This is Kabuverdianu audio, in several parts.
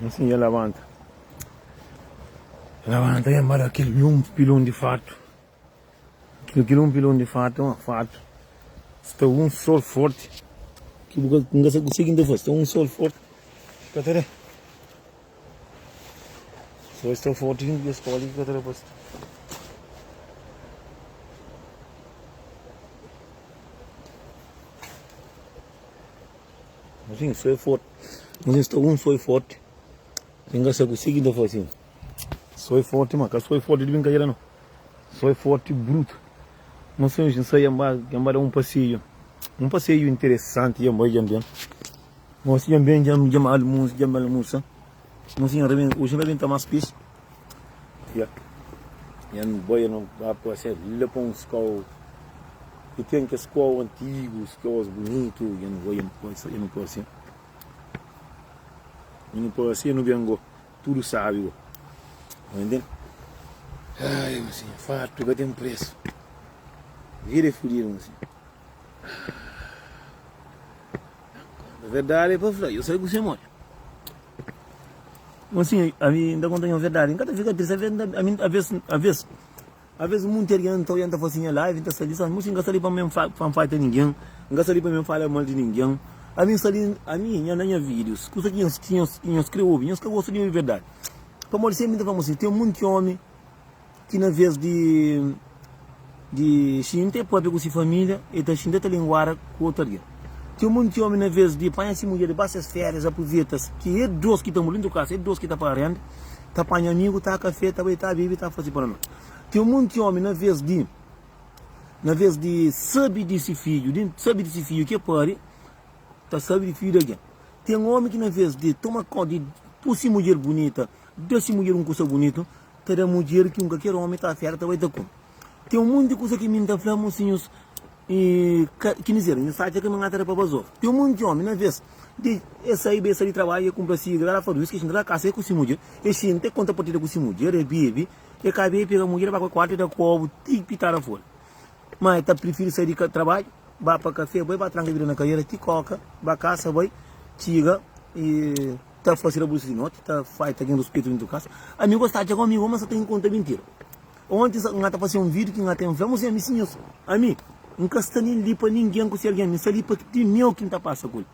Assim dja labanta. Labanta dja mara kel un pilon di fartu. Kel un pilon di fartu, uma fartu. Sta un sol forti. Ki bu ka, N ka sa kuse ki N ta fase. Sta un sol forti. Ka ta da. Sol sta forti ki es kau li ki ka ta da pa sta. Mozinho, sol é forti. Mozinho, sta un sol forti. N ka sa kuse ki N ta fase. Sol é forti ma ka sol forti di brinkadera no. Sol é forti brutu. Mozinho, N sai N ba da un paseiu. Un paseiu interesanti dja N bai dja N ben. Mozinho, dja N ben dja N almusa, dja N almusa. Mozinho, oji N rabenta mas pexi. Ya. Dja N bai N ba pasea la pa uns kau ki ten kes kau antigus, kaus bunitu. Dja N bai dja N pasa, dja N pasea. Dja N pasea nu ben go. Tudu sabi go. Bo intende? Ai, mosinha, fartu ka ten presu. Vida é fudidu, mosinha. Verdadi é pa fla, eu sai ku se modi. Mosinha, ami N ta konta nho verdadi, N ka ta fika tristi, ami aves, aves, aves munti algen ta oja N ta fasi nha live, N ta sta li, mosinha, N ka sta li pa mi pa N faita ningen, N ka sta li pa mi N fala mal di ningen. Ami N sta li, ami nha na nha vídius, kusa ki nhos ki nhos kre obi, nhos ka gosta di obi verdadi. Pamodi senpri N ta fla mosinha, ten munti omi ki na ves di di xinta e papia ku si familia, e ta xinta ta linguara ku otu algen. Ten munti omi na ves di panha si mudjer di ba ses férias, apruveta ki e dos ki ta mora dintu kasa, e dos ki ta paga renda, ta panha amigu, ta kafe, ta bai ta bibi, ta fasi pa la. Ten munti omi na ves di Na vez di sabe di si fidju, di sabe di si fidju ki e pari, ta sabe di fidju di algen. Ten omi ki na vez di toma konta, di pui si mudjer bunita, da si mudjer un kusa bunitu, ta da mudjer ki un kalker omi ta afera, ta bai ta kume. Ten un monti kusa ki mi N ta fla, mosinhus, i ka, ki mizeria, nhos ta atxa ki mi N ka ta da pa bazofa. Ten un monti omi, na vez di e sai, bai sai di trabadju, e kunpra si garafa di wiski, e xinta na kasa e ku si mudjer, e xinta, e konta partida ku si mudjer, e bebe, E ka be pega mudjer ba ku kuartu e da kobu ti pitara folha. Ma e ta prifiri sai di trabadju, ba pa kafe, bai ba tranka vida na kadera ti koka, ba kasa bai, txiga e ta fasi rabulisu di noti, ta faita algen ruspetu dintu kasa. Ami gosta atxa ku amigu ma sa ta inkonta mintira. Onti N ta fasi un vidiu ki N ta fla, Mosi ami si nhos, ami N ka sta nin li pa ningen ku si algen, mi sta li pa di meu ki N ta pasa ku el.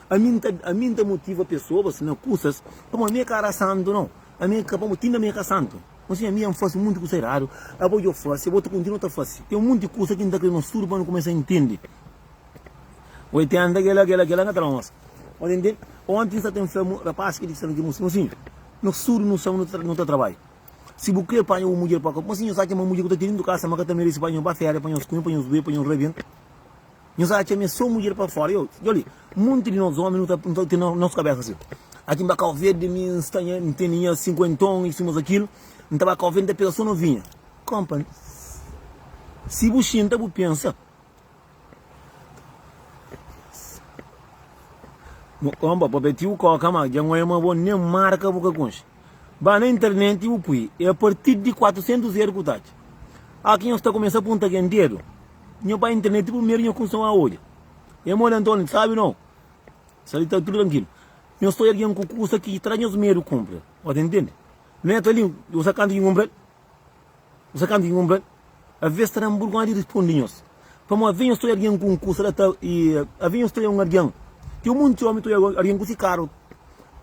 Ami N ta, ami N ta motiva pesoas na kusas, pamodi mi é ka ra santu nau. Ami é ka, pamodi tinda mi é ka santu. Mosinhu, ami N fase munti kusa eradu, abo djo fase, bo ta kontinua ta fase. Ten munti kusa ki N ta kre nos tudu pa nu kumesa intende. 80 kela, kela, kela N ka ta da mas. Bo ta intende? Onti N sta ta fla rapaz ki sta na ki mosinhu, nos tudu nu sta, nu ta trabadja. Si bu kre panha un mudjer pa ka, mosinhu, sa txoma mudjer ku ta tene dintu kasa ma ka ta merese pa nho ba feria, pa nhos kume, pa nhos bebe, pa nhos rabenta. Nhos atxa ma é sô mudjer pa fora. Yo, dja li, munti di nos omi nu ta, nu ta ten nos kabesa asi. Aki N ba Kau Verdi, mi N sta nha, N tene nha sinkuenton i suma akilu, N ta ba Kau Verdi, N ta pega sô novinha. Konpa, si bu xinta bu pensa. Konpa, papia tiu koka ma dja N oia ma bo nen marka bu ka konxe. Ba na internet i bu pui, é a partir di 400 eru ku ta atxa. Aki nhos ta kumesa punta gen dedu. Nho bai internet primeru nho kumsa a odja. E modi Antônio, sabi não? Sa li ta tudu trankilu. Nho sta odja algen ku kusa ki ta da nhos medu kumpra. Bo ta intende? Neto ali, bu sa kantu ki kumpra-l? Bu sa kantu ki kumpra-l? Aves ta da-m burgonha di risponde nhos. Pamodi aves nho sta odja algen ku un kusa la ta i aves nho sta odja un algen. Ten monti omi ta odja algen ku si karu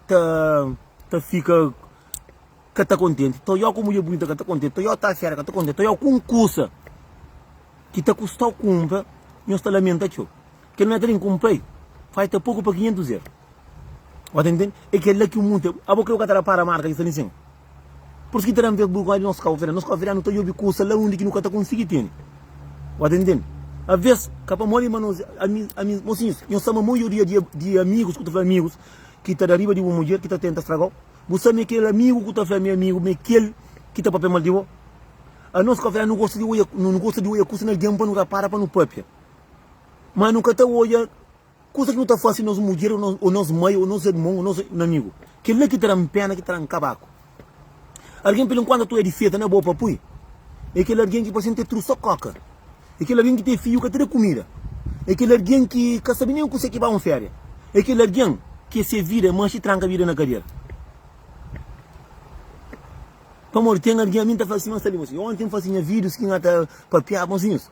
ta ta fika ka ta kontenti. Ta odja ku mudjer bunita ka ta kontenti. Ta odja ta fera ka ta kontenti. Ta odja ku un kusa ki ta kustau kunpra, nhos ta lamenta txeu. Kel meta li N kunpra-i, falta poku pa 500 eru. Bo ta intende? É kel-la ki un munti. Abo krê bu ka ta rapara marka ki sta li sin? Pur isu ki ta da-m vergonha di nos kabuverdianu. Nos kabuverdianu ta djobe kusa la undi ki nu ka ta konsigi tene. Bo ta intende? Aves, ka pamodi ma nos ami, ami, mosinhus, nhos sta ma maioria di, di amigus ku ta fla amigus ki ta da riba di bu mudjer, ki ta tenta stragau. Bu sabe ma é kel amigu ku ta fla mi amigu, ma é kel ki ta papia mal di bo? Anos kafé nu gosta di oia, nu gosta di oia kusa na algen pa nu rapara, pa nu papia. Ma nu ka ta oia kusa ki nu ta fasi nos mudjer, o nos mai, o nos ermon, o nos amigu. Kel-la ki ta da-m pena, ki ta da-m kabaku. Algen pelu nkuantu ta oia difeta na bo pa pui, é kel algen ki parse-m ta tru so koka. É kel algen ki ten fidju ka ta da kumida. É kel algen ki ka sabe nen kuse ki ba un feria. É kel algen ki se vida é manxe tranka vida na kadera. Pamodi ten algen, ami N ta fla sima N sta li, mosinhu. Onti N fase nha vídius ki N ata papiaba, mosinhus.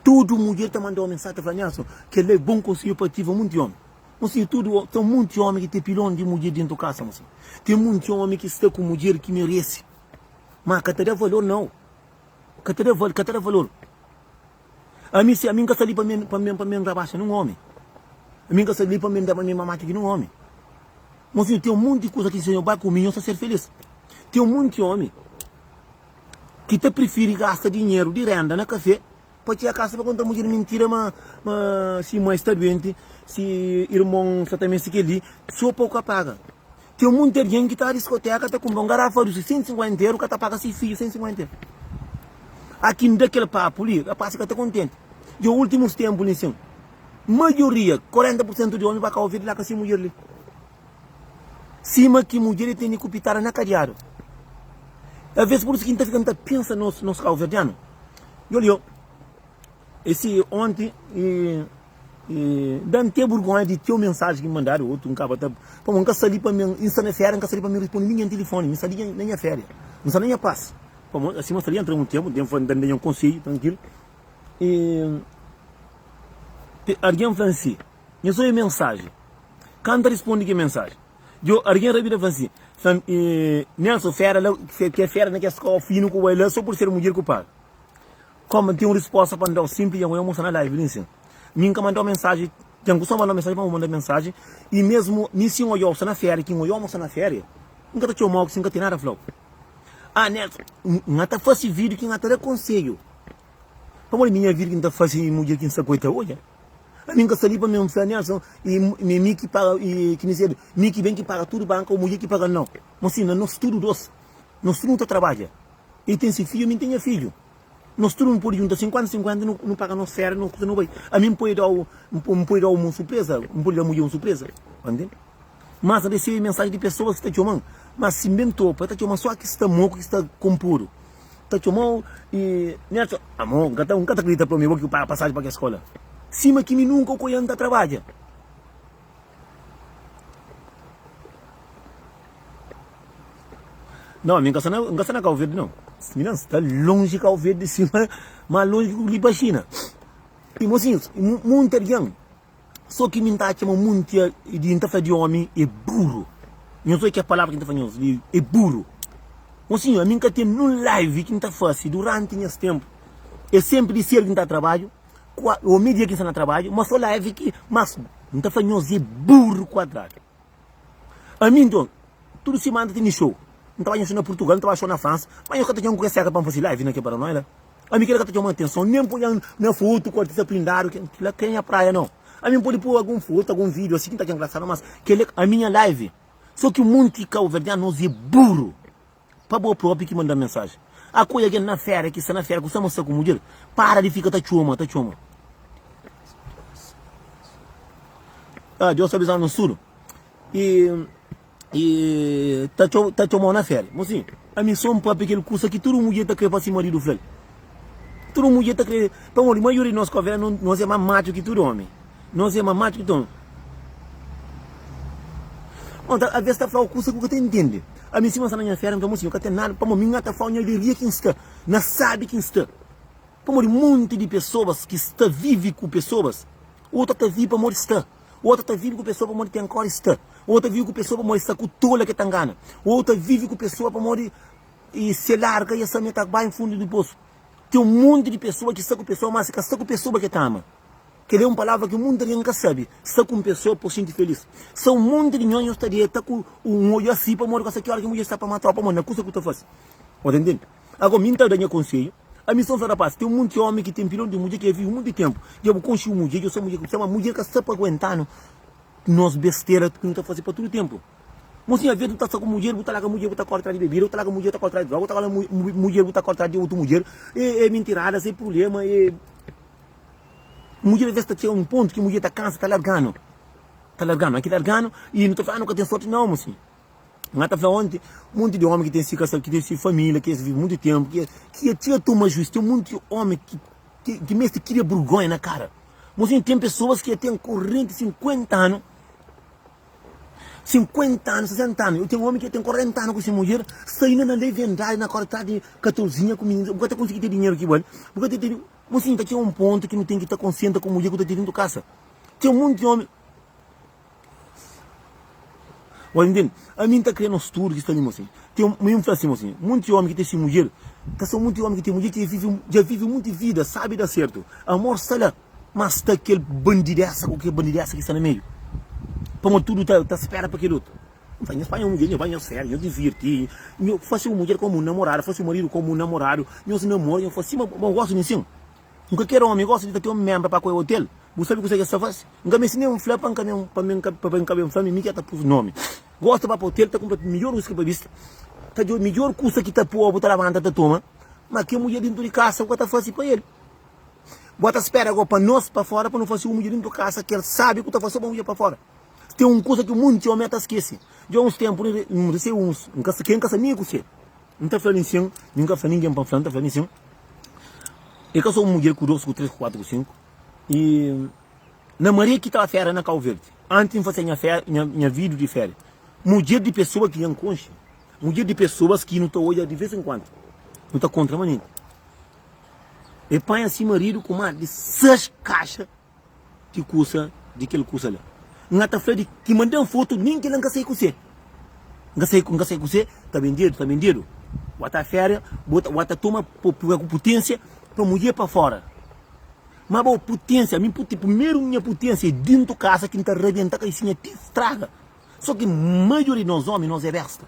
Tudu mudjer ta manda omi ta fla, Nelson, kel-la é bon konsedju pa ativa munti omi. Mosinhu, tudu, ten munti omi ki ten pilon di mudjer dentu kasa, mosinhu. Ten munti omi ki sta ku mudjer ki merese, ma ka ta da valor, nau. Ka ta da, ka ta da valor. Ami si, ami N ka sta li pa mi, pa mi, pa mi rabaxa nun omi. Ami N ka sta li pa mi da, pa mi mamata ki nun omi. Mosinhu, ten munti kuza ki si nho bai ku mi, nho ta ser felis. Ten munti omi. ki ta prifiri gasta dinheru di renda na kafé pa txega kasa pa konta mudjer mintira ma ma si mai sta duenti, si irmon sta ta meste kel-li, so pa u ka paga. Ten munti algen ki ta diskoteka ta kunpra un garafa di 150 eru ka ta paga si fidju 150 eru. A ki da kel papu li, rapaz ka ta kontenti. Dja ultimus tenpu li sin, maioria, 40 pur sentu di omi ba Kau Verdi la ka si mudjer li. Sima ki mudjer e tene ku pitada na kadiadu. Aves pur isu ki N ta fika N ta pensa nos nos kauverdianu. Yo li yo, esi onti e e da-m te burgonha di txeu mensaji ki N mandadu otu N kaba ta pamodi N ka sta li pa mi N sta na feria N ka sta li pa mi risponde ningen tilifoni mi sta li na nha feria N sta na nha pas pamodi asi ma sta li entra un tempu N ta da nha konsedju trankilu e algen fla-m si. Nha so e mensaji. Ka N ta risponde ki mensaji. Djo argen rabida fla si, fla Nelson fera la ke fera na kes kau finu ku bai la so pur ser mudjer ku paga. Koma N ten un risposta pa N dau simpli dja N mostra na live li nsin. Mi N ka mandau mensaji, dja N ku so mandau mensaji pa N manda mensaji i mesmu mi si N odjau sta na feria ki N odjau ma sta na feria N ka ta txomau si N ka ten nada flau. Ah Nelson N ta fasi video ki N ta da konsedju pamodi mi nha video ki N ta fasi mudjer ki N sta ku el ta odja. Ami N ka sta li pa mi N fla Nelson e mi mi ki paga e ki mi sedu mi ki ben ki paga tudu banka o mudjer ki paga nau ma si na nos tudu dos nos tudu nu ta trabadja e ten si fidju ami N ten nha fidju nos tudu nu pudi junta 50 50 nu nu paga nos férias nos kusa nu bai ami N pudi dau N pudi dau un surpresa N pudi da mudjer un surpresa pa ntende mas N risibi mensaji di pesoas ki ta txoman ma si N ben topa e ta txoman so ki sta moku ki sta konpudu. Ta txomau i Nelson, Amo, N ka ta, N ka ta kridita pa mi bo ki paga pasaji pa kes skola. Sima ki mi nunka ku oia N ta trabadja. Nau, mi N ka sta na, N ka sta na Kau Verdi nau. Mi na N sta lonji Kau Verdi sima, ma lonji ki li pa Xina. I mosinhus, munti algen. So ki mi nta atxa ma munti di nta fla di omi e buru. Nhos oi ke palavra ki nta fla nhos li e buru. Mosinhu, ami nka ten nun live ki nta fasi duranti nhas tempu. E sempri di sedu ki nta trabadju, o meio dia ki nsta na trabadju, ma so live ki mas nta fla nhos e buru kuadradu. Ami nton, tudu simana nta tene show. Nta bai nha show na Purtugal, nta bai show na Fransa, ma nhos ka ta txoma ku ke seka pa nfasi live na ke paranoia la. Ami kila ka ta txoma atenson, nen poi nha fotu ku artista prindadu, kila ka é nha praia nau. Ami npodi poi algun fotu, algun video asi ki nta atxa ngrasadu, mas kila ami nha live. So ki munti kauverdianu nos é buru. Pa bo propi ki manda mensaji. Akoia algen na feria ki sta na feria ku sta ma sta ku mudjer, para di fika ta txoma, ta txoma. Ah, Deus ta avisanu nos tudu. I i ta txo ta txomau na féria. Mosinhu, ami so N papia kel kusa ki tudu mudjer ta kre pa si maridu fla-l. Tudu mudjer ta kre, pamodi maioria di nos kóvera nos é más matxu ki tudu omi. Nos é más matxu ki tudu omi. Bon, ta, aves ta fla-u kusa ki bu ka ta intende. Ami sima N sta na nha féria, N fla, mosinhu, ka ten nada, pamodi mi N ka ta fla-u nha alegria ki N sta, na sábi ki N sta. Pamodi monti di pesoas ki sta vive ku pesoas, otu ta vive pamodi sta. Otu ta vive ku pesoa pamodi ten kori sta. Otu ta vive ku pesoa pamodi sta ku tola ke ta ngana. Otu ta vive ku pesoa pamodi i se larga i sa me ta bai fundu di posu. Ten un monti di pesoa ki sta ku pesoa ma se ka sta ku pesoa ke ta ama. Kel é un palavra ki munti algen ka sabi. Sta ku un pesoa pa bu sinti felis. Sta un monti di nhos nhos ta deta ku un odju asi pamodi ka sa ki ora ki mudjer sta pa matau pamodi na kusa ku ta fasi. Bo ta ntende? Agora mi nta da nha konsedju. Ami son fla rapaz, ten munti omi ki ten pilon di mudjer ki é vive munti tempu. Dja bu konxi un mudjer, dja bu sa mudjer ki bu sta, ma mudjer ka sta pa aguentanu nos bestera ki nu ta fasi pa tudu tempu. Mosinhu, aves bu ta sta ku mudjer, bu ta larga mudjer bu ta kori tras di bebida, bu ta larga mudjer bu ta kori tras di droga, bu ta larga mudjer bu ta kori tras di otu mudjer, e mintiradas, e prublema, e mudjer aves ta txega un pontu ki mudjer ta kansa, ta larganu, ta larganu, ki larganu i nu ta fla, ah nu ka ten sorti, nau mosinhu. N ta fla onti, monti di omi ki ten si kasa, ki ten si familia, ki es vive monti tempu, ki ki txiga toma juiz, ten monti omi ki ki mesti kria burgonha na kara. Mosinhu, ten pesoas ki ten 40, 50 anu. 50 anu, 60 anu, eu ten omi ki ten 40 anu ku si mudjer, sta inda na leviandadi, na kore tras di katorzinha ku minina, bu ka ta konsigi ten dinheru ki bali, bu ka ta ten, mosinhu ta txega un pontu ki nu ten ki ta konsentra ku mudjer ku ta ten dentu kasa. Ten monti omi, Bo intende? Ami N ta kre nos tudu ki sta li, mosinhu. Ten, mi N fla si, mosinhu, monti omi ki ten si mudjer, ka so monti omi ki ten mudjer ki vivi, dja vivi monti vida, sabi da sertu. Amor sta la. Ma sta kel bandidesa ku kel bandidesa ki sta na meiu. Pamodi tudu ta ta spera pa kel otu. N fla, nhos panha un mudjer, nhos bai nhos férias, nhos divirti, nhos fase un mudjer komu un namoradu, fase un maridu komu un namoradu, nhos namora, nhos fase sima bo gosta di nsin. N ka kere omi gosta di ta ten un menbra pa koi otel. Bu sabe kuse ki es ta fase? N ka meste nen fla pa N ka ben pa mi pa N ka ben fla mi mi ki ta pus nomi. Gosta ba pa otel, ta kunpra midjor uska pa bisti, ta djobe midjor kusa ki ta pobu ta labanta ta toma, ma ke mudjer dintu di kasa bu ka ta fase pa el. Bo ta spera go pa nos pa fora pa no fasi un mudjer dintu kasa kel sabi ku ta fasi pa mudjer pa fora. Ten un kusa ki munti omi ta skesi. Dja uns tempu N risibi uns, N ka sa ken ka sa nin ku se. N ta fla nin sin, mi N ka fla ningen pa N fla, N ta fla nin sin. E ka so un mudjer ku dos, ku tres, ku kuatru, ku sinku. I na Maria ki ta fera na Kau Verdi. Antis N fasi nha fera, nha vidu di fera. Mudjer di pesoa ki nha N konxe, mudjer di pesoas ki nu ta odja di ves en kuantu, nu ta kontra manenti. E panha si maridu ku más di 6 kaxa di kusa di kel kusa la. N ka ta fla di ki manda-m fotu nin kel-la N ka sai kuse. N ka sai, N ka sai kuse, ta bendedu, ta bendedu. Bo ta féria, bo ta, bo ta toma ku putensia pa mudjer pa fora. Ma bo putensia, ami primeru nha putensia é dintu kasa ki N ta rabenta kaisinha ti straga. So ki maioria di nos omi, nos é besta.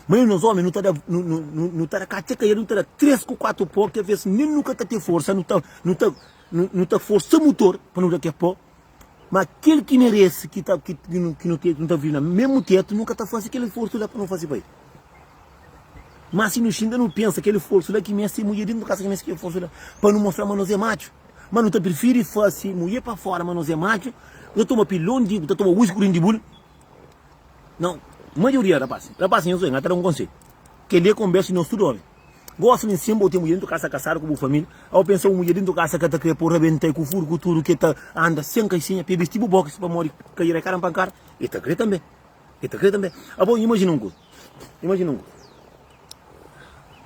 Ma eu nos omi nu ta da nu nu nu ta da katxa kaia nu ta da 3 ku 4 pó ki aves nen nu ka ta ten forsa nu ta nu ta nu ta forsa mutor pa nu da ke pó ma kel ki merese ki ta ki nu ki nu nu ta vive na mesmu tetu nu ka ta fasi kel esforsu la pa nu fasi pa el ma si nu xinta nu pensa kel esforsu la ki meste mudjer dintu kasa ki meste kel esforsu la pa nu mostra ma nos é matxu ma nu ta prifiri fasi mudjer pa fora ma nos é matxu nu ta toma pilon di bu ta toma whisky ku rindibul. Não, maioria rapaz, rapaz nhos oi, nha ta da un konselhu. Kel-li é konbersu di nos tudu omi. Gosta di nsin bo ten mudjer dentu kasa kasadu ku bu familia, ao pensa un mudjer dentu kasa ka ta kre po rabenta ku furu ku tudu ke ta anda sen kaisinha pe bisti bu box pamodi kaira kara npankada, e ta kre tanbe, e ta kre tanbe. Abo imajina un kuza, imajina un kuza.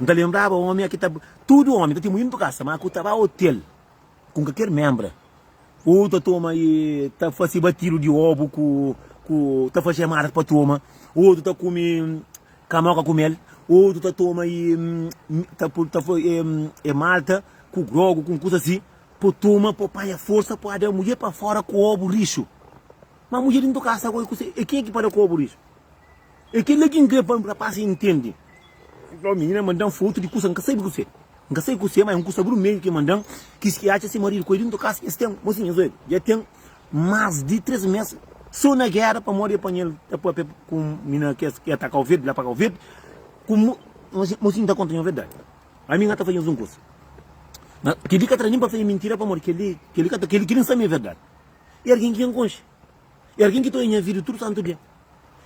N ta lembraba omi a ki ta, tudu omi ta ten mudjer dentu kasa, ma ku ta ba otel ku kaker membra. Ou ta toma e ta fase batidu di obu ku ku ta fase amada pa toma, otu ta kume kamoka ku mel, otu ta toma e ta ta e malta ku grogu ku kusa si pa toma pa panha forsa pa da mudjer pa fora ku obu rixu. Ma mudjer dintu kasa gosi kuse e kenha ki pa da ku obu rixu? É kel-la ki N krê pa rapás intende. N fla, Minina manda-m fotu di kusa, N ka sabe kuse. N ka sabe kuse, ma é un kusa brumedju ki manda-m, ki si atxa se maridu ku el dintu kasa, es ten, mosinhu, es obi, dja ten más di 3 mês so na géra pamodi e panha-l ta papia ku un minina ki é ta Kau Verdi, la pa Kau Verdi, ku mosinhu ta konta nho verdadi. Ami N ka ta fla nhos un kusa. Ma kel-li ka ta da nin pa fla nha mintira pamodi kel-li, kel-li ka ta, kel-li N sabe ma é verdadi. É algen ki N konxe. É algen ki ta oia nha vida tudu santu dia.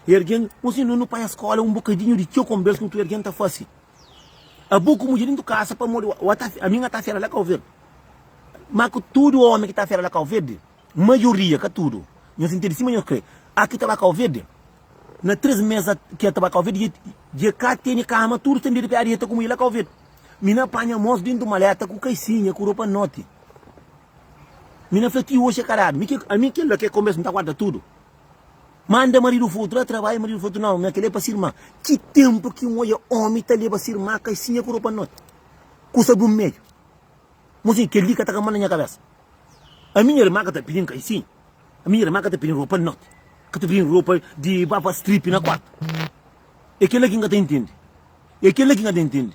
E algen, mosinhu, no nu panha skola un bokadinhu di txeu konbersu ku tu algen ta fasi. Abo ku mudjer dintu kasa pamodi wa ta ami nga ta fera la Kau Verdi. Ma ku tudu omi ki ta fera la Kau Verdi, maioria, ka tudu, nhos intende sima nhos kre, a ki ta ba Kau Verdi, na 3 mes ki ta ba Kau Verdi, dje ka tene kama, tudu sta medi pé di ta ku mudjer la Kau Verdi. Mi na panha mos dintu maleta ku kaisinha, ku ropa noti. Mi na fla ti oxi e ka dadu. Mi ki ami kel la ke konbersu mi ta guarda tudu. Manda maridu fotu la trabadju maridu fotu nau ma kel la e pa si irma. Ki tenpu ki N odja omi ta leba si irma kaisinha ku ropa noti kusa brumedju. Mosinhu kel li ka ta kamba na nha kabesa. Ami nha irma ka ta pidin kaisinha, ami nha irma ka ta pidin ropa noti, ka ta pidin ropa di ba pa strip na kuartu. E kel la ki N ka ta intende. E kel la ki N ka ta intende.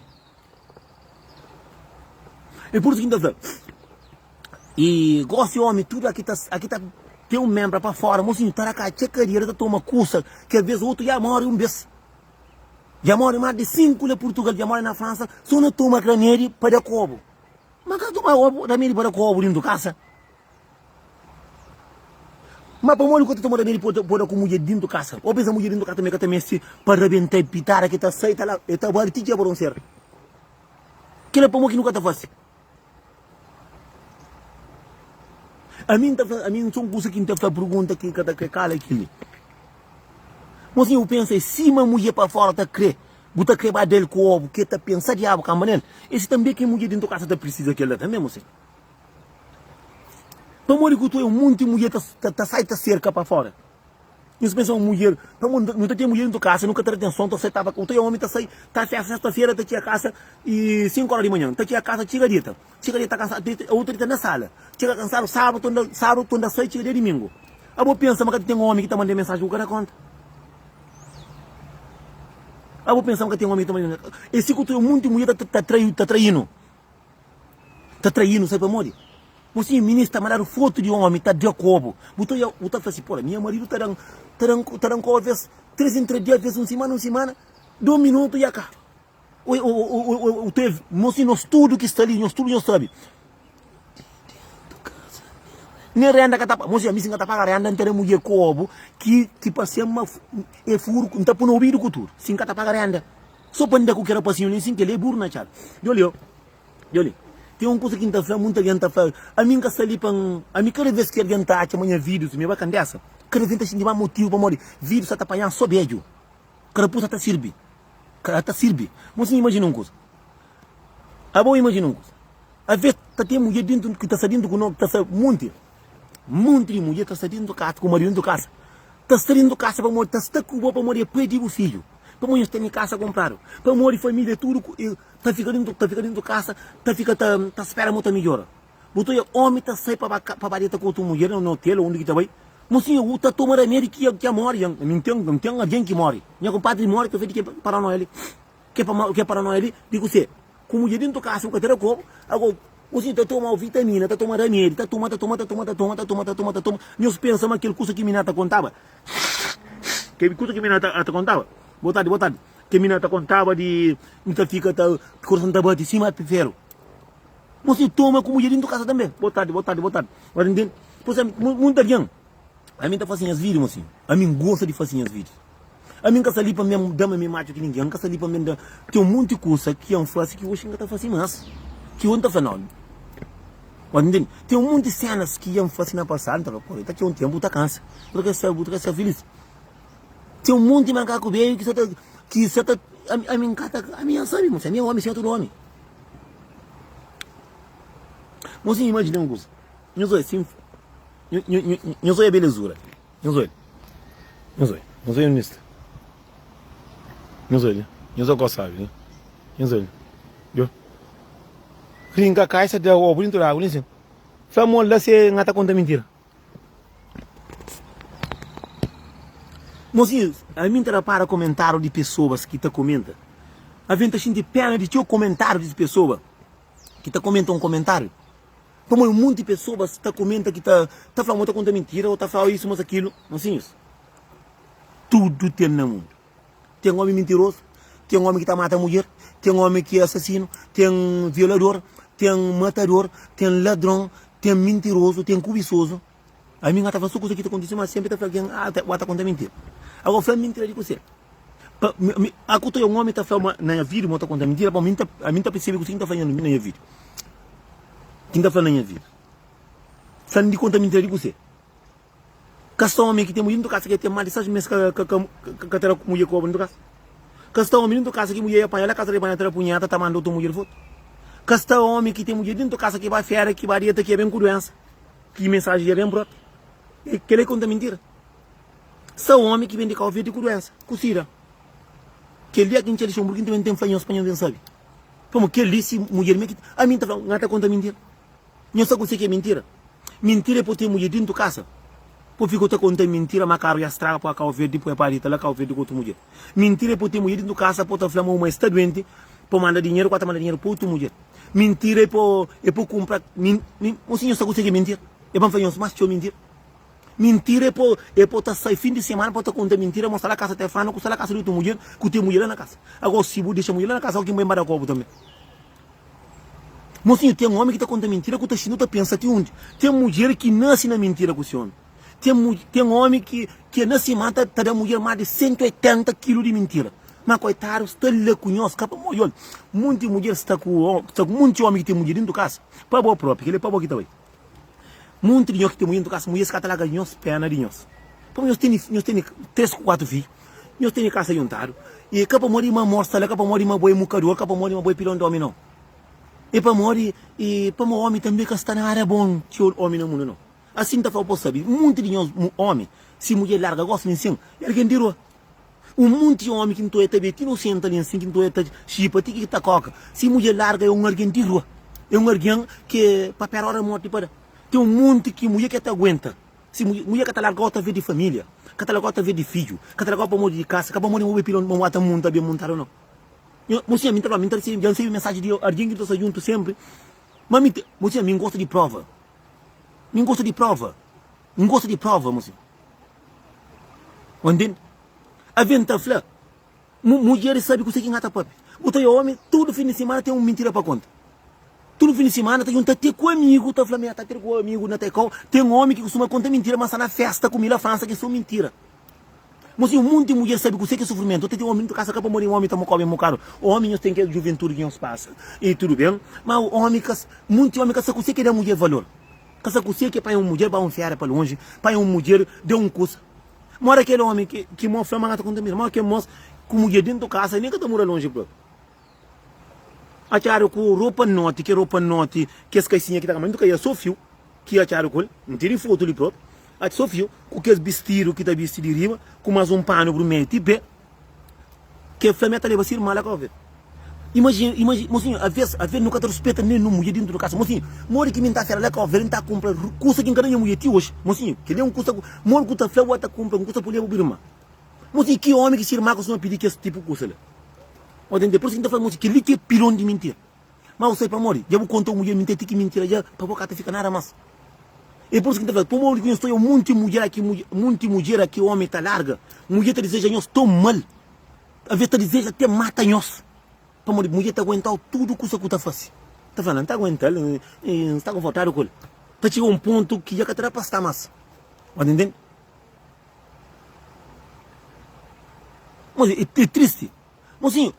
E pur isu ki N ta fla, e gosi omi tudu aki ta aki ta ten un membra pa fora, mosinhu ta da katxa kadiera ta toma kusa ki aves otu dja mori un bes, dja mori mas di 5 na Purtugal, dja mori na Fransa so na toma ramedi pa da kobu. Ma ka toma ramedi pa da kobu dintu kasa. Ma pamodi ku ta toma ramedi pa da ku mudjer dintu kasa? Bo pensa mudjer dintu kasa tanbe ka ta meste pa rabenta pitada ki ta sai ta la e ta bali ti dja baronsera. Kila pamodi ki nu ka ta fasi? Ami N ta fla, ami N son kusa ki N ta fla pergunta ki ka ta kre kala é kili. Mosinhu, bu pensa é sima mudjer pa fora ta kre, bu ta kre ba da-l ku obu ke ta pensa diabu kanba nel. Esi tanbe ke mudjer dintu kasa ta prisiza kel-la tanbe, mosinhu. Pamodi ku tu é un monti mudjer ta ta sai ta serka pa fora. Nhos pensa un mudjer, pamodi nu ta ten mudjer dintu kasa, nu ka ta da atenson, ta sai ta ku tu é omi ta sai ta festa sesta-fera ta txiga kasa i 5 ora di manhan, ta txiga kasa txiga dita, txiga dita kansadu, dita otu dita na sala, txiga kansadu sábadu ta anda sábadu ta anda sai txiga dia dimingu. Abo pensa ma ka ta ten omi ki ta manda mensaji ku ka da konta? Abo pensa ma ka ten omi ki ta manda mensaji? E si ku tu é un monti mudjer ta ta trai ta trainu. Ta trainu, sabe pamodi? Mosinhu, minis ta mandadu fotu di omi ta da kobu. Bu ta oia, bu ta fla si, pora, nha maridu ta dan ta dan ta dan kobu aves tres en tres dia, aves un simana un simana, dos minutu ya kaba. Oi, oi, oi, oi, oi, oi, oi, mosinhu, nos tudu ki sta li, nos tudu nhos sabe. Nen renda ka ta paga. Mosinhu, ami si N ka ta paga renda, N ta da mudjer kobu ki ki parse-m ma e furu, N ta pui na obidu ku tudu, si N ka ta paga renda. So pa N da ku kel rapasinhu li, sin kel-li é buru na txada. Djo li, djo li. Ten un kusa ki N ta fla, munti algen ta fla, ami N ka sta li pa N. Ami kada ves ki algen ta atxa ma nha vídius mi é bakandesa, kada ves N ta xinti más motivu pamodi vídius sa ta panha-m so bedju. Karapusa ta sirbi. Ka ta sirbi. Mosinhu imajina un kusa. Abo imajina un kusa. Aves ta ten mudjer dintu ki ta sta dintu ku no, ta sta munti, munti di mudjer ta sta dintu kasa ku maridu dintu kasa. Ta sta dintu kasa pamodi ta sta ku bo pamodi é pai di bu fidju. Pamodi nhos tene kasa kunpradu. Pamodi familia tudu ku ta fika dintu ta fika dintu kasa ta fika ta ta spera mo ta midjora. Bu ta oja omi ta sai pa ba pa ba deta ku otu mudjer na otel ou undi ki ta bai. Mosinha bu ta toma ramedi ki ki mori. Ami N ten N ten algen ki mori. Nha kunpadri mori ta fla di ke paranoia li. Ke pa ke paranoia li di kuse? Ku mudjer dintu kasa bu ka ta da kobu. Ago mosinha ta toma vitamina ta toma ramedi ta toma ta toma ta toma ta toma ta toma ta toma ta toma. Nhos pensa ma kel kusa ki mina ta kontaba kel kusa ki mina ta kontaba. Boa tardi boa tardi. Ke mina ta kontaba di N ta fika ta korason ta bati sima feru. Mosinhu toma ku mudjer dintu kasa tanbe. Boa tardi, boa tardi, boa tardi. Ba ta ntende? Pur izemplu, munti algen, ami N ta fasi nhas vídiu, mosinhu. Ami N gosta di fasi nhas vídius. Ami N ka sta li pa mi da ma mi matxu ki ningen. N ka sta li pa mi da. Ten un monti kusa ki N fasi ki oxi N ka ta fasi mas. Ki oxi N ta fla, nau. Ba ta ntende? Ten un monti senas ki N fasi na pasadu, N ta fla, pô, ta txeu un tenpu, bu ta kansa. Bu ta kre bu ta kre ser filis. Ten un monti makaku bedju ki sa ta, ki sa ta, ami N ka ta, ami N sabe, mosinhu. Ami é omi sima tudu omi. Mosinhu imajina un kuza. Nhos oia sin Nhos oia belezura. Nhos oia. Nhos oia. Nhos oia undi sta. Nhos oia. Nhos oia kau sabi li. Nhos oia. Djo. Rinka kai sa da obu dintu di agu li sin. Fla mo la se nha ta konta mintira. Mosinhu, ami N ta rapara komentariu di pesoas ki ta komenta. Avi N ta xinti pena di txeu komentariu di pesoa ki ta komenta un komentariu. Pamodi un monti pesoas ta komenta ki ta ta fla ma ta konta mintira ô ta fla isu mas akilu. Mosinhus, tudu ten na mundu. Ten omi mintirozu, ten omi ki ta mata mudjer, ten omi ki é asasinu, ten violador, ten matador, ten ladron, ten mintirozu, ten kubisozu. Ami N ka ta fla so kuza ki ta kontise, ma senpri ta fla algen, ah, bu ta konta mintira. Agora, fla mintira di kuse? Pa, mi, mi, aku ta un omi ta fla ma na nha vida ma ta konta mintira, pa mi ta, ami ta persebe kuse ki N ta fla na nha vida. Ki N ta fla na nha vida. Fla-m di konta mintira di kuse? Ka sta omi ki ten mudjer dintu kasa ki ten más di 6 mes ka ka ka ka ta da mudjer kobra dintu kasa. Ka sta omi dintu kasa ki mudjer ya panha la kasa di panha ta da punheta ta manda otu mudjer fotu. Ka sta omi ki ten mudjer dintu kasa ki ba fera ki ba dieta ki ya ben ku duensa ki mensaji ya ben brota. E kela é konta mintira. Sta omi ki ben di Kau Verdi ku duensa ku sida. Kel dia ki N txia Lixonburgu N ta ben ten fla nhos pa nhos ben sabi. Pamodi kel li si mudjer mi ki ami N ta fla N ta konta mintira. Nhos sa kuse ki é mintira? Mintira é po ten mudjer dintu kasa, po fika ta konta mintira ma karu ya straga po a Kau Verdi po e pa dita la Kau Verdi ku otu mudjer. Mintira é po ten mudjer dintu kasa po ta fla ma uma e sta duenti po manda dinheru ku ta manda dinheru pa otu mudjer. Mintira é po é po kunpra min min Mosi nhos sa kuse ki é mintira? É pa N fla nhos mas txeu mintira. Mintira é po é po ta sai fin di semana po ta konta mintira ma sta la kasa Tefano ku sta la kasa di otu mudjer ku ten mudjer la na kasa. Ago si bu dexa mudjer la na kasa o ki N bai N ba da kobu tanbe. Mosinhu, ten omi ki ta konta mintira ku ta xinti, ta pensa ti undi. Ten mudjer ki nasi na mintira ku si omi. Ten, ten omi ki, ki nasi ma ta, ta da mudjer mas di 180 kilu di mintira. Ma koitadu sta la ku nhos, ka pamodi ol. Munti mudjer sta ku, sta ku munti omi ki ten mudjer dintu kasa. Pa bo propi, keli pa bo ki ta bai. Munti di nhos ki ten mudjer dintu kasa, mudjer ka ta larga nhos pena di nhos. Pamodi nhos tene, nhos tene 3 ku 4 fidju. Nhos tene kasa juntadu. E ka pamodi ma amor sta la, ka pamodi ma bo é mukador, ka pamodi ma bo é pilon di omi, nau. É pamodi e pamo omi tanbe ka sta nada bon txeu omi na mundu, nau. Asin ta fla pa bo sabe, munti di nhos omi, si mudjer larga gosi li nsin, é algen di rua. Un munti omi ki ntoia ta be ti no senta li nsin, ki ntoia ta xipa ti ki ta koka, si mudjer larga é un algen di rua. É un algen ke pa pera ora morti pa da. Ten un munti ki mudjer ke ta aguenta. Si mudjer ka ta larga-u ta ve di familia, ka ta larga-u ta ve di fidju, ka ta larga-u pamodi di kasa, ka pamodi ma bu é pilon, ma bu ata munta ben muntadu nau. Nho, mosinha, mi ta fla, mi ta resebe, dja N sebe mensaji di algen ki nu ta sta djuntu senpri, ma mi ta, mosinha, mi N gosta di prova, mi N gosta di prova, N gosta di prova, mosinha. Ô ntende? Aven ta fla. Mudjeris sabe kuse ki N ka ta papia. Bu ta oia omi tudu fin di simana ten un mintira pa konta. Tudu fin di simana ta junta te ku amigu ta fla ma e ta ter ku amigu na Taikau. Ten omi ki kustuma konta mintira ma sta na festa ku mi la Fransa ki so mintira. Mo si un monti mudjer sabe kuse ki sufrimentu. Ta ten omi ntu kasa ka pamodi omi ta mokoba en mokadu. Omi nhos ten kel juventudi ki nhos pasa i tudu ben. Ma omi ka munti omi ka sa kuse ki da mudjer valor. Ka sa kuse ki panha un mudjer ba un feria pa lonji, panha un mudjer da un kusa. Mora kel omi ki mo fla ma ka ta kontamina. Mora kel mos ku mudjer dentu kasa nen ka ta mora lonji propi. Atxadu ku ropa noti, ke ropa noti, kes kaisinha ki ta kama dentu kaia so fiu ki atxadu ku el. N tene fotu li propi. Atxa so fiu ku kes bistidu ki ta bisti di riba ku mas un panu brumedju ti pe. Ke fla ma el ta leba si irma la ka ve. Imajina, imajina, mosinhu, aves, aves nu ka ta ruspeta nen nu mudjer dintu di kasa. Mosinhu, modi ki mi nta fera la ka ovel, nta kunpra kusa ki nka da nha mudjer ti oji. Mosinhu, kel-li é un kusa ku, modi ku ta fla bu ta kunpra un kusa pa leba bu irma? Mosinhu, ki omi ki si irma kustuma pidi kes tipu kusa la? Bo ta ntende? Pur isu ki nta fla, mosinhu, kel-li ki é pilon di mintira. Ma bu sabe pamodi? Dja bu konta un mudjer mintira ti ki mintira dja pa bo ka ta fika nada mas. É pur isu ki nta fla, pamodi ki nhos ta oja munti mudjer aki, munti mudjer aki omi ta larga, mudjer ta dizeja nhos ton mal. Aves ta dizeja te mata nhos, pamodi mudjer ta aguentau tudu kusa ku ta fasi. Ta fla, N ta aguental, N sta konfortadu ku el. Ta txiga un pontu ki dja ka ta da pa sta mas. Ba ta ntende? Mas é tristi. Mosinhu,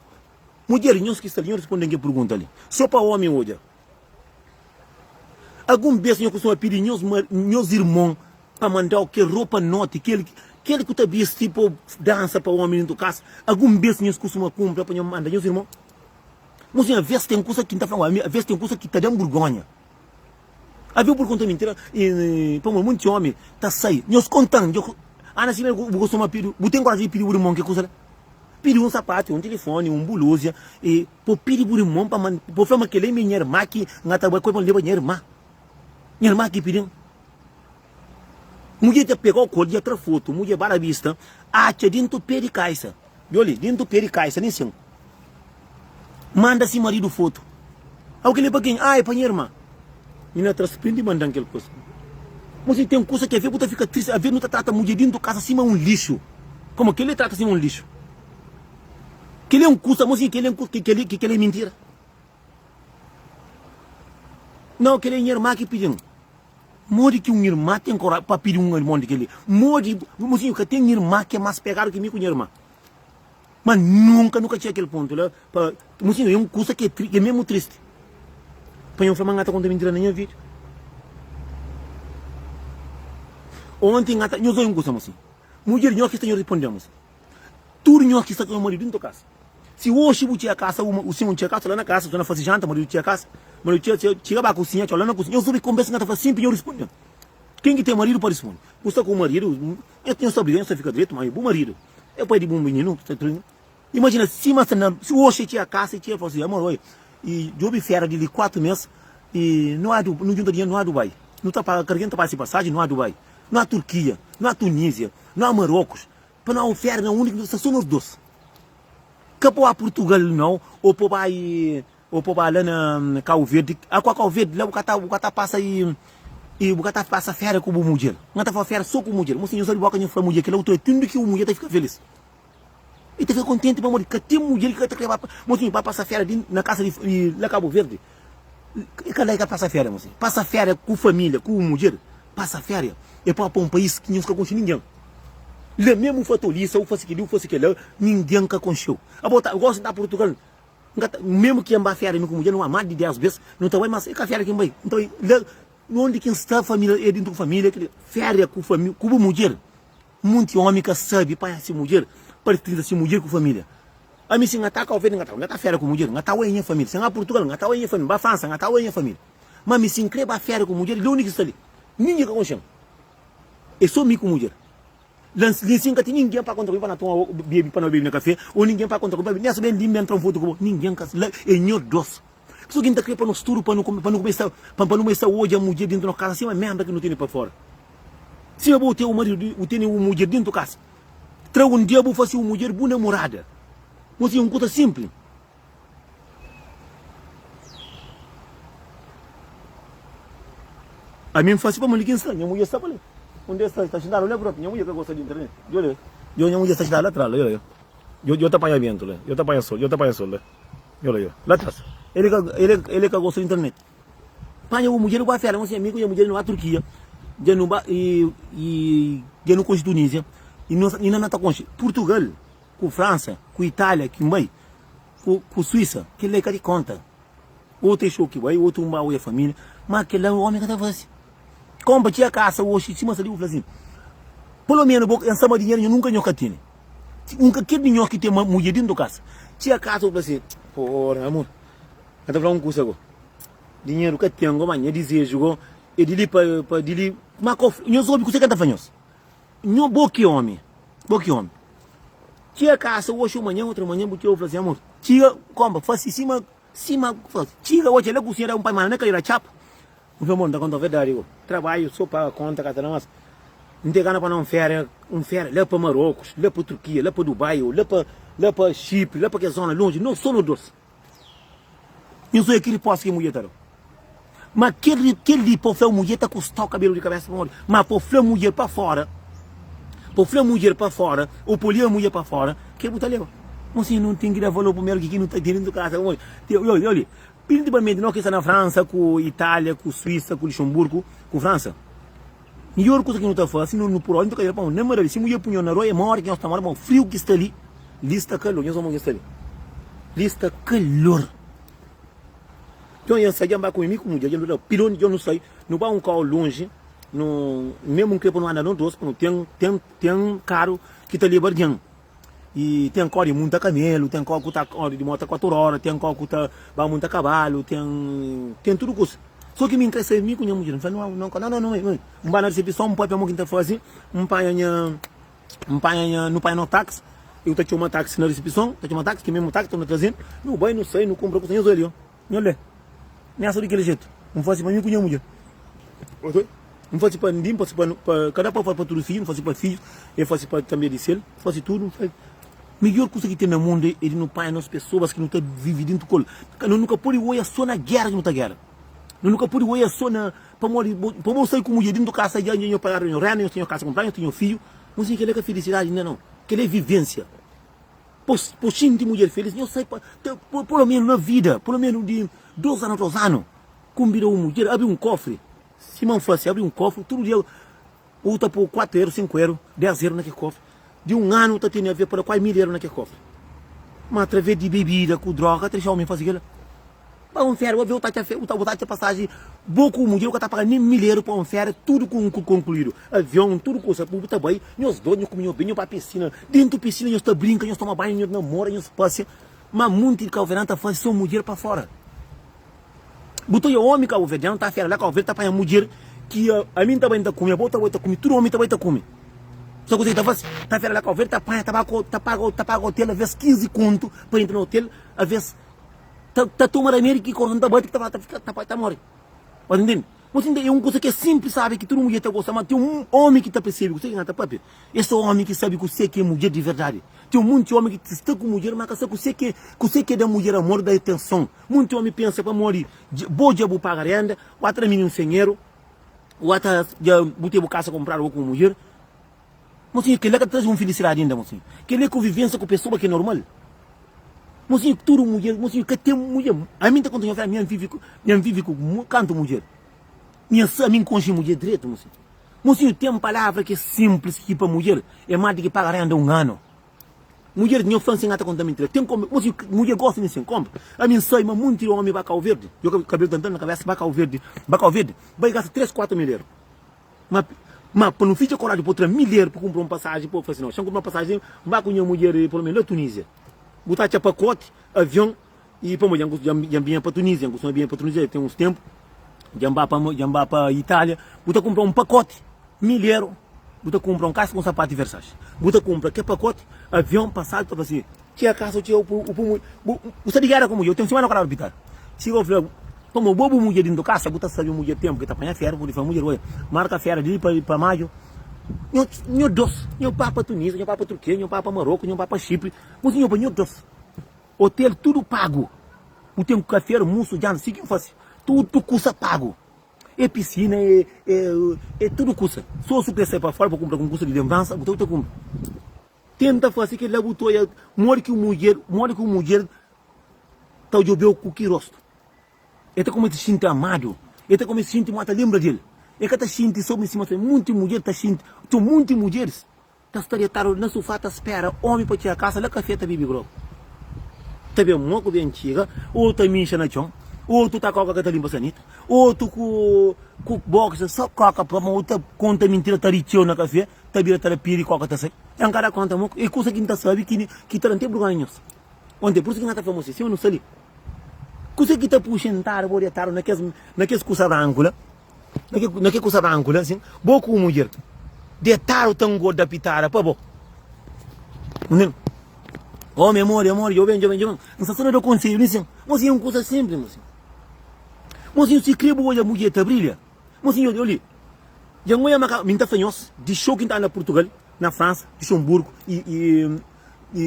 mudjer, nhos ki sta li, nhos responde-m kel pergunta li, so pa omi odja. Algun bes nho kustuma pidi nhos nhos irmon pa mandau kel ropa noti, kel kel ku ta bisti pa dansa pa omi dentu kasa? Algun bes nhos kustuma kunpra pa nho manda nhos irmon? Mosinhu, aves ten kusa ki N ta fla, ami aves ten kusa ki ta dan burgonha. Aves bu konta mintira, pamodi monti omi ta sai. Nhos kontan, ana sima bu kustuma pidi, bu ten koraji di pidi bu irmon ke kusa la? Pidi un sapatu, un tilifoni, un buluzia, e po pidi bu irmon pa manda, po fla ma kel-li é mi nha irma ki N ka ta bai ku el pa N leba nha irma. Nha irma ki pidi-m. Mudjer dja pega-u ku el, dja tra fotu, mudjer ba la bista, atxa dintu pe di kaisa. Djo li, dintu pe di kaisa, nin sin. Manda si maridu fotu. Au kel-li é pa ken? Ah, é pa nha irma. Minina tra sprint i manda-m kel kusa. Mosi, ten kusa ki avê bu ta fika tristi, avê nu ta trata mudjer dintu kasa sima un lixu. Pamodi kel-li trata sima un lixu. Kel-li é un kusa, mosi, kel-li é un kusa, kel-li, kel-li é mintira. Nau, kel-li é nha irma ki pidi-m. Modi ki un irma ten koraji pa pidi un irmon di kel-li? Modi, mosinhu, ka ten irma ki é más pegadu ki mi ku nha irma. Ma nunka nu ka txiga kel pontu la pa mosinhu é un kusa ki é tri, ki é mesmu tristi. Pa nho fla ma N ka ta konta mintira na nha vida. Onti N ka ta, nhos obi un kusa mosinhu. Mudjer nho ki sta nho riponde-m mosinhu. Tudu nho ki sta ku nho maridu dintu kasa. Si oxi bu txiga kasa, uma, o sinhor txiga kasa la na kasa, sta na fasi janta, maridu txiga kasa, maridu txiga, txiga, txiga ba kusinha, txiga la na kusinha. Nhos obi konbersa N ka ta fla sinpli nho risponde-m. Ken ki ten maridu pa risponde. Bu sta ku maridu, nho sta briga, nho sta fika dretu, ma bu maridu. É pai di bu mininu, sta tudu. Imajina sima sta na, si oxi e txiga kasa, e txiga e fala si, amor, oi, i djobi fera di li 4 mes, i no a, no junta dinheru, no a Dubai. No ta paga, kargen ta paga si pasaji, no a Dubai. No a Turkia, no a Tunisia, no a Marocos, pa no a un fera na undi ki no sta so nos dos. Ka pa ba Purtugal nau, o pa bai Ou po ba la na Cabo Verde, a kua Cabo Verde la bu ka ta bu ka ta pasa i i bu ka ta pasa féria ku bu mudjer. N ka ta fala féria so ku mudjer. Mosinhu sabi boka nhu fla mudjer kila otu é tundu ki bu mudjer ta fika felis. I ta fika kontenti pamodi ka ten mudjer ki ka ta kre ba mosinhu ba pasa féria di na kasa di di la Cabo Verde. I ka la i ka pasa féria mosinhu. Pasa féria ku familia ku bu mudjer pasa féria é pa pa un país ki nhos ka konxe ningen. La mesmu bu fa tolisa, bu fasi kili, bu fasi kila, ningen ka konxeu. Abo ta gosi nta Purtugal. N ka ta, memu ki N ba féria mi ku mudjer, nu ba más di 10 bes, nu ta bai, mas é ka féria ki N bai. N ta bai la undi ki N sta, família, é dintu ku família, kel féria ku fami, ku bu mudjer. Munti omi ka sabe panha se mudjer. pertense si mudjer ku familia. Ami si N ta Kau Verdi N ka ta fera ku mudjer, N ta oia nha familia. Si N Purtugal N ta oia nha familia, N ba Fransa N ta oia nha familia. Ma ami si N kre ba fera ku mudjer, li undi ki sta li? Ningen ka konxe-m. É so mi ku mudjer. La li si N ka ten ningen pa kontra ku mi pa na toma bebe, pa no bebe na kafe, o ningen pa kontra ku mi pa bebe. Nessa ben li N ben tra un fotu ku bo, ningen ka la é nho dos. Pur ki N ta kre pa nos tudu pa nu pa nu kumesa pa nu kumesa odja mudjer dintu nos kasa sima merda ki nu tene pa fora. Sima bo ten un maridu bu tene un mudjer dintu kasa. Tra un dia bu fasi un mudjer bu namorada. Mo si un kusa simpli. Ami N fasi pamodi ki N sta, nha mudjer sta pa li. Undi el sta, sta xintadu la propi. Nha mudjer ka gosta di internet. Djobe, djobe nha mudjer sta xintadu la tras la, djobe la. Djobe ta panha bentu la, djobe ta panha sol, djobe ta panha sol la. Djobe la, la tras. El ka, el, el ka gosta di internet. Panha bu mudjer bu ba fera, mi ku nha mudjer nu ba Turkia, dja nu ba i, i dja nu konxe Tunisia, i no, i no ta konxe Purtugal, ku Fransa, ku Itália, ki bai, ku, ku Suísa, kel-la é ka di konta. Otu é xou ki bai, otu un ba oia família, ma kel-la omi ka ta fase. Konpa txia kasa oxi, sima sta li bu fla sin, pelo menu bo N sta ma dinheru nho nunka nho ka tene. Un ka kel di nho ki ten ma mudjer dintu kasa. Txia kasa bu fla sin, porra amor, N ta fla un kusa go, dinheru ka ten go, ma nha dizeju go é di li pa, pa di li, ma ko, nhos obi kuse ki N ta fla nhos. Nho, bo ki omi, bo ki omi. Txia kasa oxi o manhan, otra manhan bu txia bu fla sin, amor, txiga, konpa, fasi sima, sima, fasi, txiga oca la kusinha da un pai manda na kaira txapa. N fla, amor, N ta konta verdadi go, trabadju so paga konta ka ta da mas. N ten gana pa na un feria, un feria la pa Marocos, la pa Turkia, la pa Dubai, o la pa, la pa Chipre, la pa kes zona lonji, no so no dos. Nho so é ki riposta ki mudjer ta da. Ma kel kel li pa fla mudjer ta kustau kabelu di kabesa pamodi? Ma pa fla mudjer pa fora, pa fla mudjer pa fora ou pa lia mudjer pa fora, ke bu ta leba? Mosinhu nu ten ki da valor primeru ki ki nu ta ten dentu kasa pamodi? Oli, oli, principalmenti no ki sta na Fransa ku Itália ku Suísa ku Luxemburgo ku Fransa. Midjor kusa ki nu ta fasi, nu nu pur odi nu ta ka pamodi na mara li si mudjer pui nho na rua e mori ki nho sta mora pamodi friu ki sta li, li sta kalor, nhos omo ki sta li, li sta kalor. Nton nha sai dja N ba kume mi ku mudjer dja nu da pilon dja nu sai nu ba un kau lonji nu mesmu N kre pa nu anda no dos pa nu ten ten ten karu ki ta leba algen i ten kau di munta kamelu ten kau ku ta di mota 4 roda ten kau ku ta ba munta kabalu ten ten tudu kusa so ki mi N kre sai mi ku nha mudjer N fla no no no no N ba na risepison N papia mo ki N ta fasi N panha nha N panha nha, nu panha no taxi, eu ta txoma taxi na risepison, ta txoma taxi, ki mesmu taxi ta traze-nu, nu bai, nu sai, nu kunpra kusa, nhos odja li, ó, nhos lé, nessa di kel jetu, N fase pa mi ku nha mudjer, N fase pa mi, N fase pa, pa kada pa pa tudu fidju, N fase pa fidjus, e fase pa tanbe di sel, N fase tudu, N fase. Midjor kusa ki ten na mundu é di nu panha nos pesoas ki nu ta vive dintu ku el, nu ka pode oia so na gera ki nu ta gera, nu ka pode oia so na Pamodi bo, pa bo sai ku mudjer dintu kasa dja nho pagadu nho renda, nho ten nho kasa kunpradu, nho ten nho fidju, mo sin kela ka filisidadi inda nau, kela é vivensia. Po, po xinti mudjer felis, nho sai pa, te, polo menu na vida, polo menu di dos anu dos anu, kunbida un mudjer, abri un kofri, sima N fasi, abri un kofri, tudu dia u ta po 4 eru, 5 eru, 10 eru na ke kofri, di un anu u ta tene ave pa da kuasi mil eru na ke kofri. Ma atraves di bebida ku droga, ta dexa omi fasi kela. Pa un féria, bu ta atxa pasaji bo ku mudjer, bu ka ta paga nen milheru pa un féria, tudu konkluidu, avion, tudu kusa, bu ta bai, nhos dôs, nhos kume, nhos bebe, nhos bai pisina, dentu pisina nhos ta brinka, nhos toma banhu, nhos namora, nhos pasia, ma munti di kabuverdianu ta fase so mudjer pa fora. Bu ta oja omi kabuverdianu ta féria la Kabu Verdi ta panha mudjer ki ami N ta bai N ta kume, abo ta bai ta kume, tudu omi ta bai ta kume. Sa kuze ki ta fase? Ta féria la Kabu Verdi ta panha, ta paga, ta paga otel aves 15 kontu pa entra na otel, aves. Ta ta toma ramedi ki korson ta bati ki ta ta fika ta ta mori. Ba ta ntende? Bo ta ntende? É un kusa ki é sinplis sabi ki tudu mudjer ta gosta, ma ten un omi ki ta persebe kuse ki N ta papia. É so omi ki sabi kuse ki é mudjer di verdadi. Ten munti omi ki sta ku mudjer ma ka sabi kuse ki kuse ki é da mudjer amor, da atenson. Munti omi pensa pamodi bo dja bu paga renda, bu ta da mininu 100 eru, bu ta dja bu ten bu kasa kunpradu bo ku mudjer. Mosinhu, kel-la ka ta traze un filisidadi inda, mosinhu. Kel-la é konvivénsia ku pesoa ki é normal. Mosinhu, tudu mudjer, mosinhu, ka ten mudjer. Ami N ta konta nho fla, mi N vive ku, mi N vive ku kantu mudjer. Mi N sa, mi N konxe mudjer dretu, mosinhu. Mosinhu, ten palavra ki é sinplis ki pa mudjer é más di ki paga renda un anu. Mudjer, nho fla-m si N ka ta konta mintira. Ten konbe, mosinhu, mudjer gosta di sin konbe. Ami N sai ma munti omi ba Kau Verdi, yo kabelu ta ntra na kabesa, ba Kau Verdi, ba Kau Verdi, bai gasta 3, 4 mil eru. Ma. Ma pa nu fitxa koraji pa tra milheru pa kunpra un pasaji pa fla si no, xa-m kunpra un pasaji N ba ku nha mudjer pelo menos la Tunísia. Bu ta atxa pakoti, avion i pamodi dja N binha pa Tunísia, N kustuma binha pa Tunísia ten uns tenpu, dja N ba pa dja N ba pa Itália, bu ta kunpra un pakoti milheru, bu ta kunpra un kasa ku un sapatu Versace, bu ta kunpra kel pakoti, avion, pasaji, bu ta fla si, Txega kasa, txega u pui bu sta di géra ku mudjer, u ten simana ku raiba pitadu. Txiga u fla, Pamodi bo bu mudjer dintu kasa, bu ta sabe mudjer tenpu ki ta panha féria, bu pudi fla mudjer, Oia, marka féria di li pa pa maju. Nho, nho dos, nho ba pa Tunísia, nho ba pa Turkia, nho ba pa Maroku, nho ba pa Xipri, bu si nho pa nho dos. Otel tudu pagu. Bu ten ku kafé, almusu, janta, si ki N fasi, tudu kusa pagu. E pisina, e, e, e tudu kusa. So su kre sai pa fora pa kunpra algun kusa di lenbransa, bu ta bu ta kunpra. Tenta fase kel-la bu ta oja modi ki un mudjer, modi ki un mudjer ta djobe-u ku ki rostu. El ta kumesa xinti amadu, el ta kumesa xinti ma ta lenbra di el. El ka ta xinti so sima se munti mudjer ta xinti. Txeu munti mudjeris ta sta detadu na sufá ta spera omi pa txiga kasa la kafé ta bibi grogu. Ta ben moku ben txiga, otu ta mixa na txon, otu ta koka ka ta linpa sanita, otu ku ku boxa so koka pa ma otu ta konta mintira ta ri txeu na kafé ta bira ta da piri koka ta sai. N ka da konta moku e kusa ki N ta sabi ki ki ta da N ten burgonha nhos. Onte pur isu ki N ka ta fla mos sima nu sta li. Kuse ki ta puxa entrada bo detadu na kes na kes kusa branku la? Na ke na ke kusa branku la asin? Bo ku mudjer detadu ta ngorda pitada pa bo. Ntende? Omi amor, amor, djoben, djoben, djoben. N sta so na da konsedju li sin. Mosinhu, un kusa sinplis, mosinhu. Mosinhu, si kre bu odja mudjer ta brilha. Mosinhu, odja li. Dja N odja ma ka, mi N ta fla nhos, di xou ki N ta na Purtugal, na Fransa, Luxemburgu i i i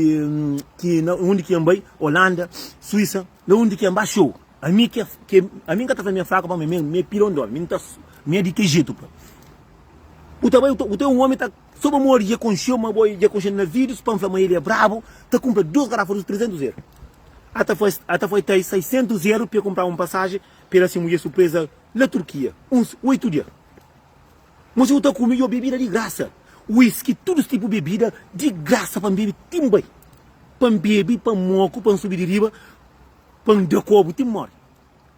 ki na undi ki N bai, Olanda, Suísa, na undi ki N ba xou. Ami ki ki ami N ka ta fla mi é fraku pamodi mi mi é pilon di omi, mi N ta mi é di ki jetu pa. Bu ta bai bu ta un omi ta so pamodi dja konxeu ma bo dja konxeu na vídius pa N fla ma el é brabu ta kunpra 2 garafa di 300 eru. A ta fai a ta fai tai 600 eru pa el kunpraba un pasaji pa el da se mudjer surpresa la Turkia uns 8 dia. Mosi bu ta kume yo bebida di grasa, whisky, tudus tipu bebida di grasa pa N bebe ti N bai, pa N bebe, pa N moku, pa N subi di riba, pa N da kobu ti N mori.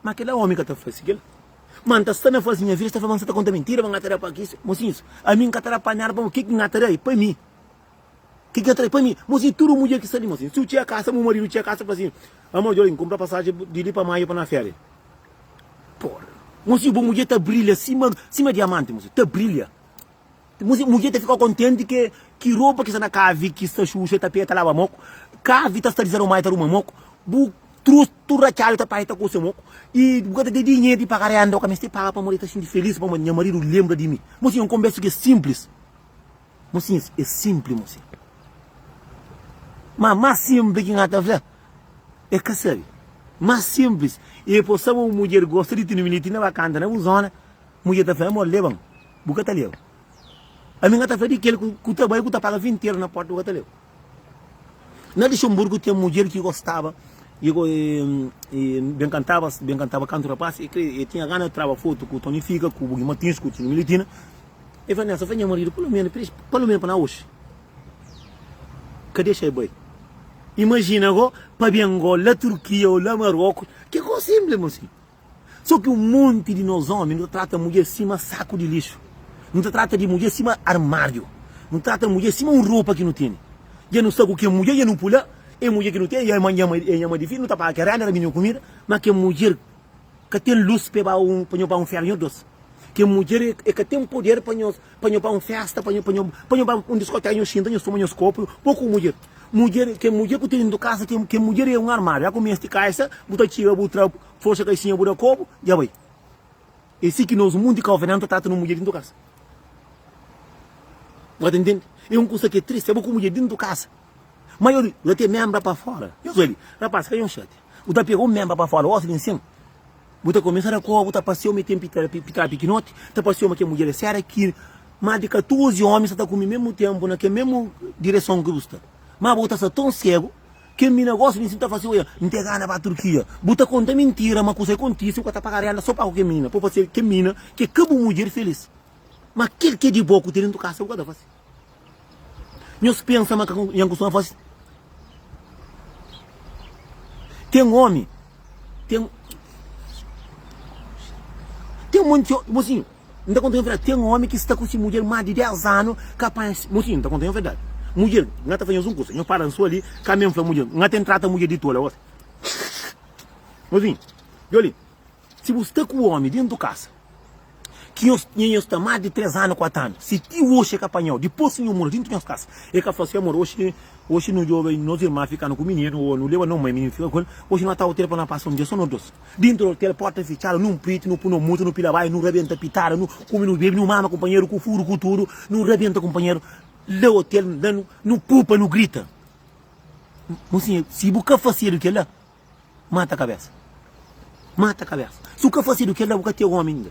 Ma kila omi ka ta fasi kila. Ma N ta sta na fasi nha vida, es ta fla ma N sta ta konta mintira, ma N ka ta da pa kis. Mosinhus, ami N ka ta da pa nada, pamodi ke ki N ka ta da i pa mi. Ke ki N ta da i pa mi. Mosinhu, tudu mudjer ki sta li, mosinhu, si u txiga kasa, bu maridu txiga kasa, fla sin, Amor, djobe, N kunpra pasaji di li pa Maio pa na feria. Porra. Mosinhu, bu mudjer ta brilha sima, sima diamanti, mosinhu, ta brilha. Mosinhu, mudjer ta fika kontenti ke ki ropa ki sta na kavi ki sta xuxa, ta pega, ta laba moku. Kavi ta sta dizarumadu, ta ruma moku. Bu trus tudu ratxadu ta panha, ta kose moku. I bu ka ta ten dinheru di paga renda, bu ka meste paga pamodi ta xinti felis pamodi nha maridu lenbra di mi. Mosinhu, un konbersu ki é sinplis. Mosinhu, é sinplis, mosinhu. Ma más sinplis ki N ta fla. É ka sabe. Más sinplis. E po sa ma un mudjer gosta di tene miniti na ba kanta na bu zona, mudjer ta fla, amor, leba-m. Bu ka ta leba. Ami N ka ta fla di kel ku ta bai ku ta paga 20 euro na porta, bu ka ta leba. Na Luxemburgo ten mudjer ki gostaba e ben kantaba, ben kantaba kantu rapaz, e kre, e tinha gana di traba fotu ku Tony Fika, ku Bugi Martins, ku Tino Militina. E fla, Nelson, fla nha maridu, pelo menos, pelo menos pa na oxi. Ka dexa e bai. Imajina go pa ben go la Turkia ou la Marocos, ke ko simples mosinhu. So ki un monti di nos omi nu ta trata mudjer sima saku di lixu. Nu ta trata di mudjer sima armariu. Nu ta trata mudjer sima un ropa ki nu tene. Dja nu sta ku ke mudjer dja nu pula, e mudjer ki nu tene dja e nha mai di fidju, nu ta paga ke renda, da mininu kumida, ma ke mudjer ka ten lus pa e ba un pa nho ba un fera nho dos. Ke mudjer e ka ten poder pa nho pa nho ba un festa, pa nho pa nho pa nho ba un diskoteka, nho xinta, nho toma nhos kopu, bo ku mudjer. Mudjer, ke mudjer ku tene dentu kasa, ke ke mudjer e un armariu. Ya ku mesti kaisa, bu ta txiga, bu tra forsa kaisinha, bu da kopu, dja bai. E si ki nos munti kauverdianu ta trata no mudjer dentu kasa. Bu ka ta ntende? E un kusa ki e tristi, abo ku mudjer dentu kasa. Ma yo bu ta ten membra pa fora. Nhos obi, rapas, ka nhos xatia. Bu ta pega un membra pa fora, osi di nsin. Bu ta kumesa da koba, bu ta paseu ma e ten pitara pikinoti, ta paseu ma kel mudjer é sera ki más di 14 omi sta ta kume mesmu tenpu na kel mesmu direson ki bu sta. Má bu ta sta ton segu ke mina gosi di nsin ta fla si, Oia, N ten gana ba Turkia. Bu ta konta mintira ma kusa i kontise, bu ka ta paga renda so pa ku kel minina, pa bu fase kel minina ki é ka bu mudjer felis. Má kel ki é di bo ku ten dentu kasa bu ka ta fase. Nhos pensa ma ka nha kustuma fase? Ten omi, ten ten monti omi, mosinhu. N ta konta nhos verdadi, ten ómi ki sta ku se mudjer más di 10 anu ka panha se. Mosinhu, N ta konta nhos verdadi. Mudjer, N ta fla nhos un kusa, nhos para nso li, ka mi N fla mudjer, N ten trata mudjer di tola osi. Mosinhu, djo li, si bu sta ku ómi dentu kasa, ki nhos nha nhos sta más di 3 anu, 4 anu, si ti oxi e ka panhau, dipôs ki nho mora dentu nhos kasa, e ka fla si, amor, oxi, oxi nu djobe nos irma fika-nu ku mininu, ô nu leba no mai, mininu fika ku el, oxi nu ta otel pa no pasa un dia so nos dos. Dintu di otel, porta fitxadu, nu npriti, nu pui no muta, nu pila baiu, nu rabenta pitada, nu kume, nu bebe, nu mama kunpanheru ku furu, ku tudu, nu rabenta kunpanheru la otel, la nu pupa, nu grita. Mosinha, si bu ka fasedu kela, mata kabesa. Mata kabesa. Si bu ka fasedu kela, bu ka ten omi inda.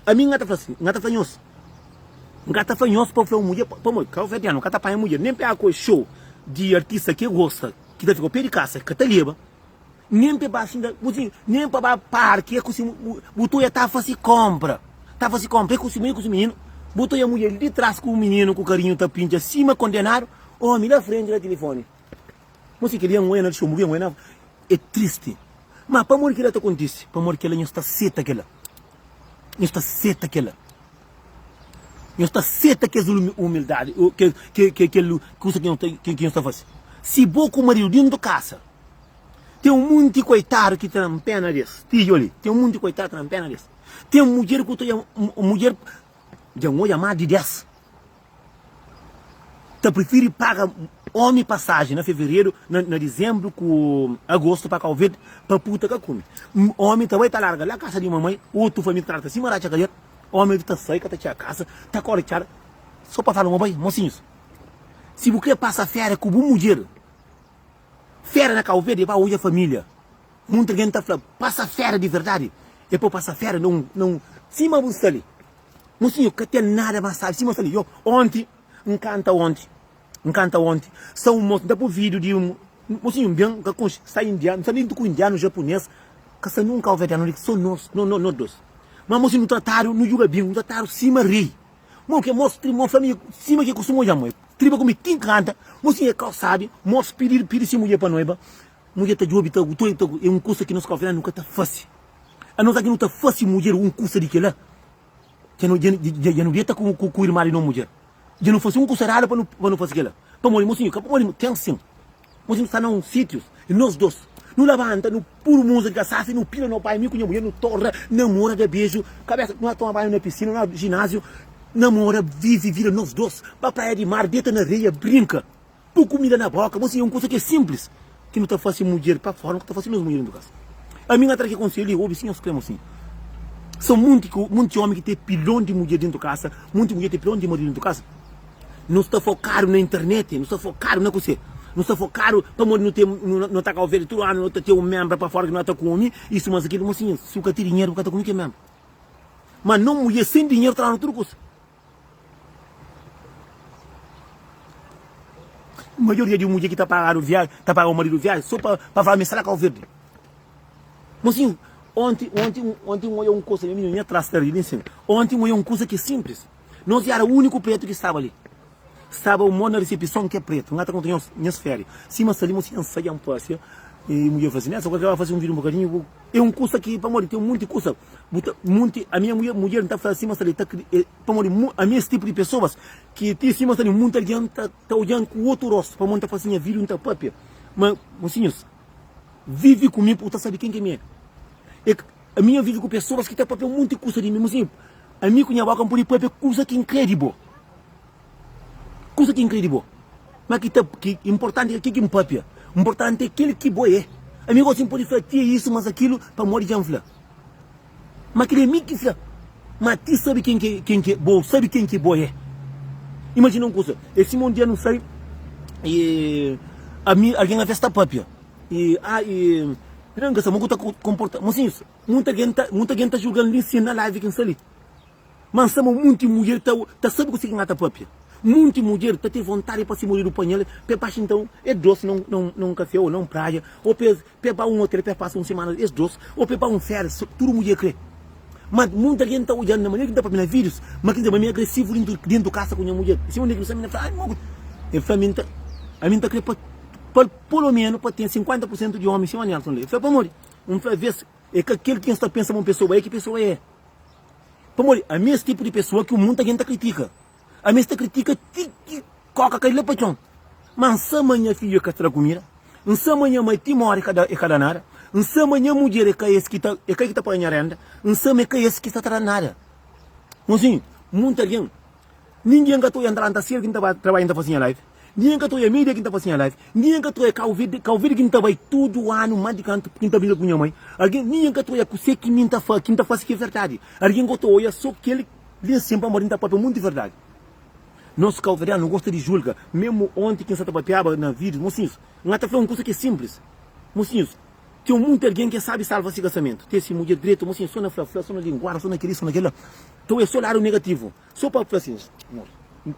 Ami N ka ta fla si, N ka ta fla nhos, N ka ta fla nhos pa fla un mudjer, pamodi kauverdianu ka ta panha mudjer, nen pa ku xou di artista ki gosta, ki ta fika o pe di kasa, ka ta leba. Nen pa ba sinta, bu si, nen pa ba parki, e ku si, bu ta oja ta fasi konpra, ta fasi konpra, e ku si mui, e ku si mininu, bu ta oja mudjer li di tras ku mininu ku karinhu ta pintxa sima kondenadu, omi la frenti na tilifoni. Bu si, kel-li é n'oja na txon, bu ben oja na, é tristi. Ma pamodi kel-la ta kontise? Pamodi kel-la nhos ta seta kel-la. Nhos ta seta kel-la. Nhos ta seta kes umildadi, kel kusa ki nhos ta fase. Si bo ku maridu dentu kasa, Ten un munti koitadu ki ta da-m pena des. Ti djo li, ten un munti koitadu ki ta da-m pena des. Ten mudjer ku ta odja, mudjer dja N odja más di des, ta prifiri paga omi pasaji na fevereru, na dizenbru ku agostu pa Kau Verdi pa puta ka kume. Omi ta bai ta larga la kasa di mamai, otu família ta larga sima ratxa kadera, omi ta sai ka ta txega kasa, ta kore txada so pa fala ma bai, mosinhus, si bu kre pasa féria ku bu mudjer, Féria na Cabo Verde é pa odja família. Munti algen ta fla, pasa féria di verdadi é pa pasa féria na un, na un, sima bu sta li. Mosinhu, ka ten nada más sabi sima sta li. Yo, onti, N kanta onti, N kanta onti, sta un mosu, N ta poi vídiu di un, mosinhu, N ben, N ka konxe, sta indianu, N sta dentu ku indianu, japunês, ka sta nun kauverdianu li, so nos, no, no, nos dos. Ma mosinhu, nu tratadu, nu juga bingu, nu tratadu sima rei. Mo ke mos tri mo fla mi sima ke kustuma odja mo triba ku mi tin kanta mo sin e kau sabi mos pidi pidi si mudjer pa noiba mudjer ta djobi ta toi ta e un kusa ki nos kau fla nu ka ta fasi a nos aki nu ta fasi mudjer un kusa di kila dja nu dja nu deta ku ku irma di no mudjer dja nu fasi un kusa eradu pa nu pa nu fasi kila pamodi mo sin ka pamodi ten sin Nos nu sta na un sítius, nos dos nu labanta, nu puru muza di kasafi, nu pila no bai, mi ku nha mulher nu torna namora, da beju, kabesa, nu toma banhu na pisina, na jináziu, namora, vivi vida nos dos, ba praia di mar, deta na areia, brinka, pui kumida na boka, bo sibi, un kusa ki é sinplis, ki nu ta fasi mudjer pa fora, nu ka ta fasi nos mudjer dentu kasa. Ami N ta da ki konselhu li, obi si nhos kre mosinhu. Son munti ku munti omi ki ten pilon di mudjer dentu kasa, munti mudjer ten pilon di maridu dentu kasa. Nu sta fokadu na internet, nu sta fokadu na kuse? Nu sta fokadu pamodi nu ten, nu ta Kau Verdi tudu anu nu ta ten un membra pa fora ki nu ta kume, isu mas akilu. Mosinhu, si bu ka ten dinheru bu ka ta kume ke membra. Ma no mudjer sen dinheru ta danu tudu kusa. Maioria di mudjer ki ta pagadu viaji, ta paga maridu viaji so pa fala ma e sta na Kau Verdi. Mosinhu, onti, onti, onti N oia un kusa, nha mininu nha tras ta ri li nsin. Onti N oia un kusa ki é sinplis. Nos éra úniku pretu ki staba li. Staba un mo na risepison ki é pretu. N ka ta konta nhos nhas féria. Sima sta li, mosinha N sai, N pasia. I mudjer fla si, Nelson, ku kaba fasi un vídiu un bokadinhu, bu. É un kusa ki, pamodi ten munti kusa, bu ta, munti, ami nha mudjer, mudjer N ta fla sima sta li, ta kri, e, pamodi mu, ami es tipu di pesoas ki ti sima sta li, munti algen ta, ta odja-m ku otu rostu, pamodi N ta fasi nha vídiu, N ta papia. Ma, mosinhus, vivi ku mi, bu ta sabe ken ki mi é. E, ami nha vivi ku pesoas ki ta papia munti kusa di mi, mosinhu. Ami ku nha boka N pode papia kuza ki N kre di bo. Kuza ki N kre di bo. Ma ki ta ki inportanti ka ke ki N papia. Inportanti é kel ki bo é. Ami gosi N pode fla ti é isu mas akilu pamodi dja N fla. Ma kila é mi ki fla. Ma ti sabe ken ki ken ki bo sabe ken ki bo é. Imajina un kuza, é sima un dia nu sai i ami algen aves ta papia i ah i N ka sabe mo ku ta konporta. Mosinhus. Munta algen ta munta algen ta julgan li sin na live ki N sta li. Ma N sta ma munti mudjer ta ta sabi kuse ki N ta papia. Munti mudjer ta ten vontadi pa se maridu panha-l pa e ba xinta es dos na un na un na un kafe o na un praia o pa es pa e ba un otel pa e pasa un semana es dos o pa e ba un férias tudu mudjer kre. Ma munta algen ta odja-m na manera ki N ta papia na vídius ma ki N ta ma mi é agresivu dentu dentu kasa ku nha mudjer. Si un dia ki nu sta mi na fla ai mo ku el fla mi N ta ami N ta kre pa pa polo menu pa ten 50 pur sentu di omi sima Nelson li. El fla pamodi? Un fla ves é ka kel ki nhos ta pensa ma un pesoa é ki pesoa é. Pamodi ami es tipu di pessoa ki munta gen ta kritika. Ami es ta kritika ti ki koka kai la pa txon. Ma N sa ma nha fidju e ka tra kumida, N sa ma nha mai ti mori e ka da nada, N sa ma nha mudjer e ka es ki ta e ka ki ta paga nha renda, N sa ma e ka es ki sta ta da nada. Mosinhu, munta algen, ningen ka ta oja N ta lanta sedu ki N ta ba trabadja N ta fasi nha live, ningen ka ta oja meio dia ki N ta fasi nha live, ningen ka ta oja Kau Verde, Kau Verde ki N ta bai tudu anu ma di kantu ki N ta brinka ku nha mai, algen, ningen ka ta oja kuse ki mi N ta fasi, ki N ta fasi ki é verdadi, algen ka ta oja so kel li nsin pamodi N ta papia munti verdadi. Nos kauverdianu nu gosta di julga, memu onti ki N sa ta papiaba na vídius, mosinhus, N ata fla un kusa ki é sinplis, mosinhus, ten munti algen ki sabi salva si kasamentu, ten si mudjer dretu, mosinhus, so na fla fla, so na linguada, so na kel-li, so na kel-la, ta oja so ladu negativu, so pa fla sin, amor,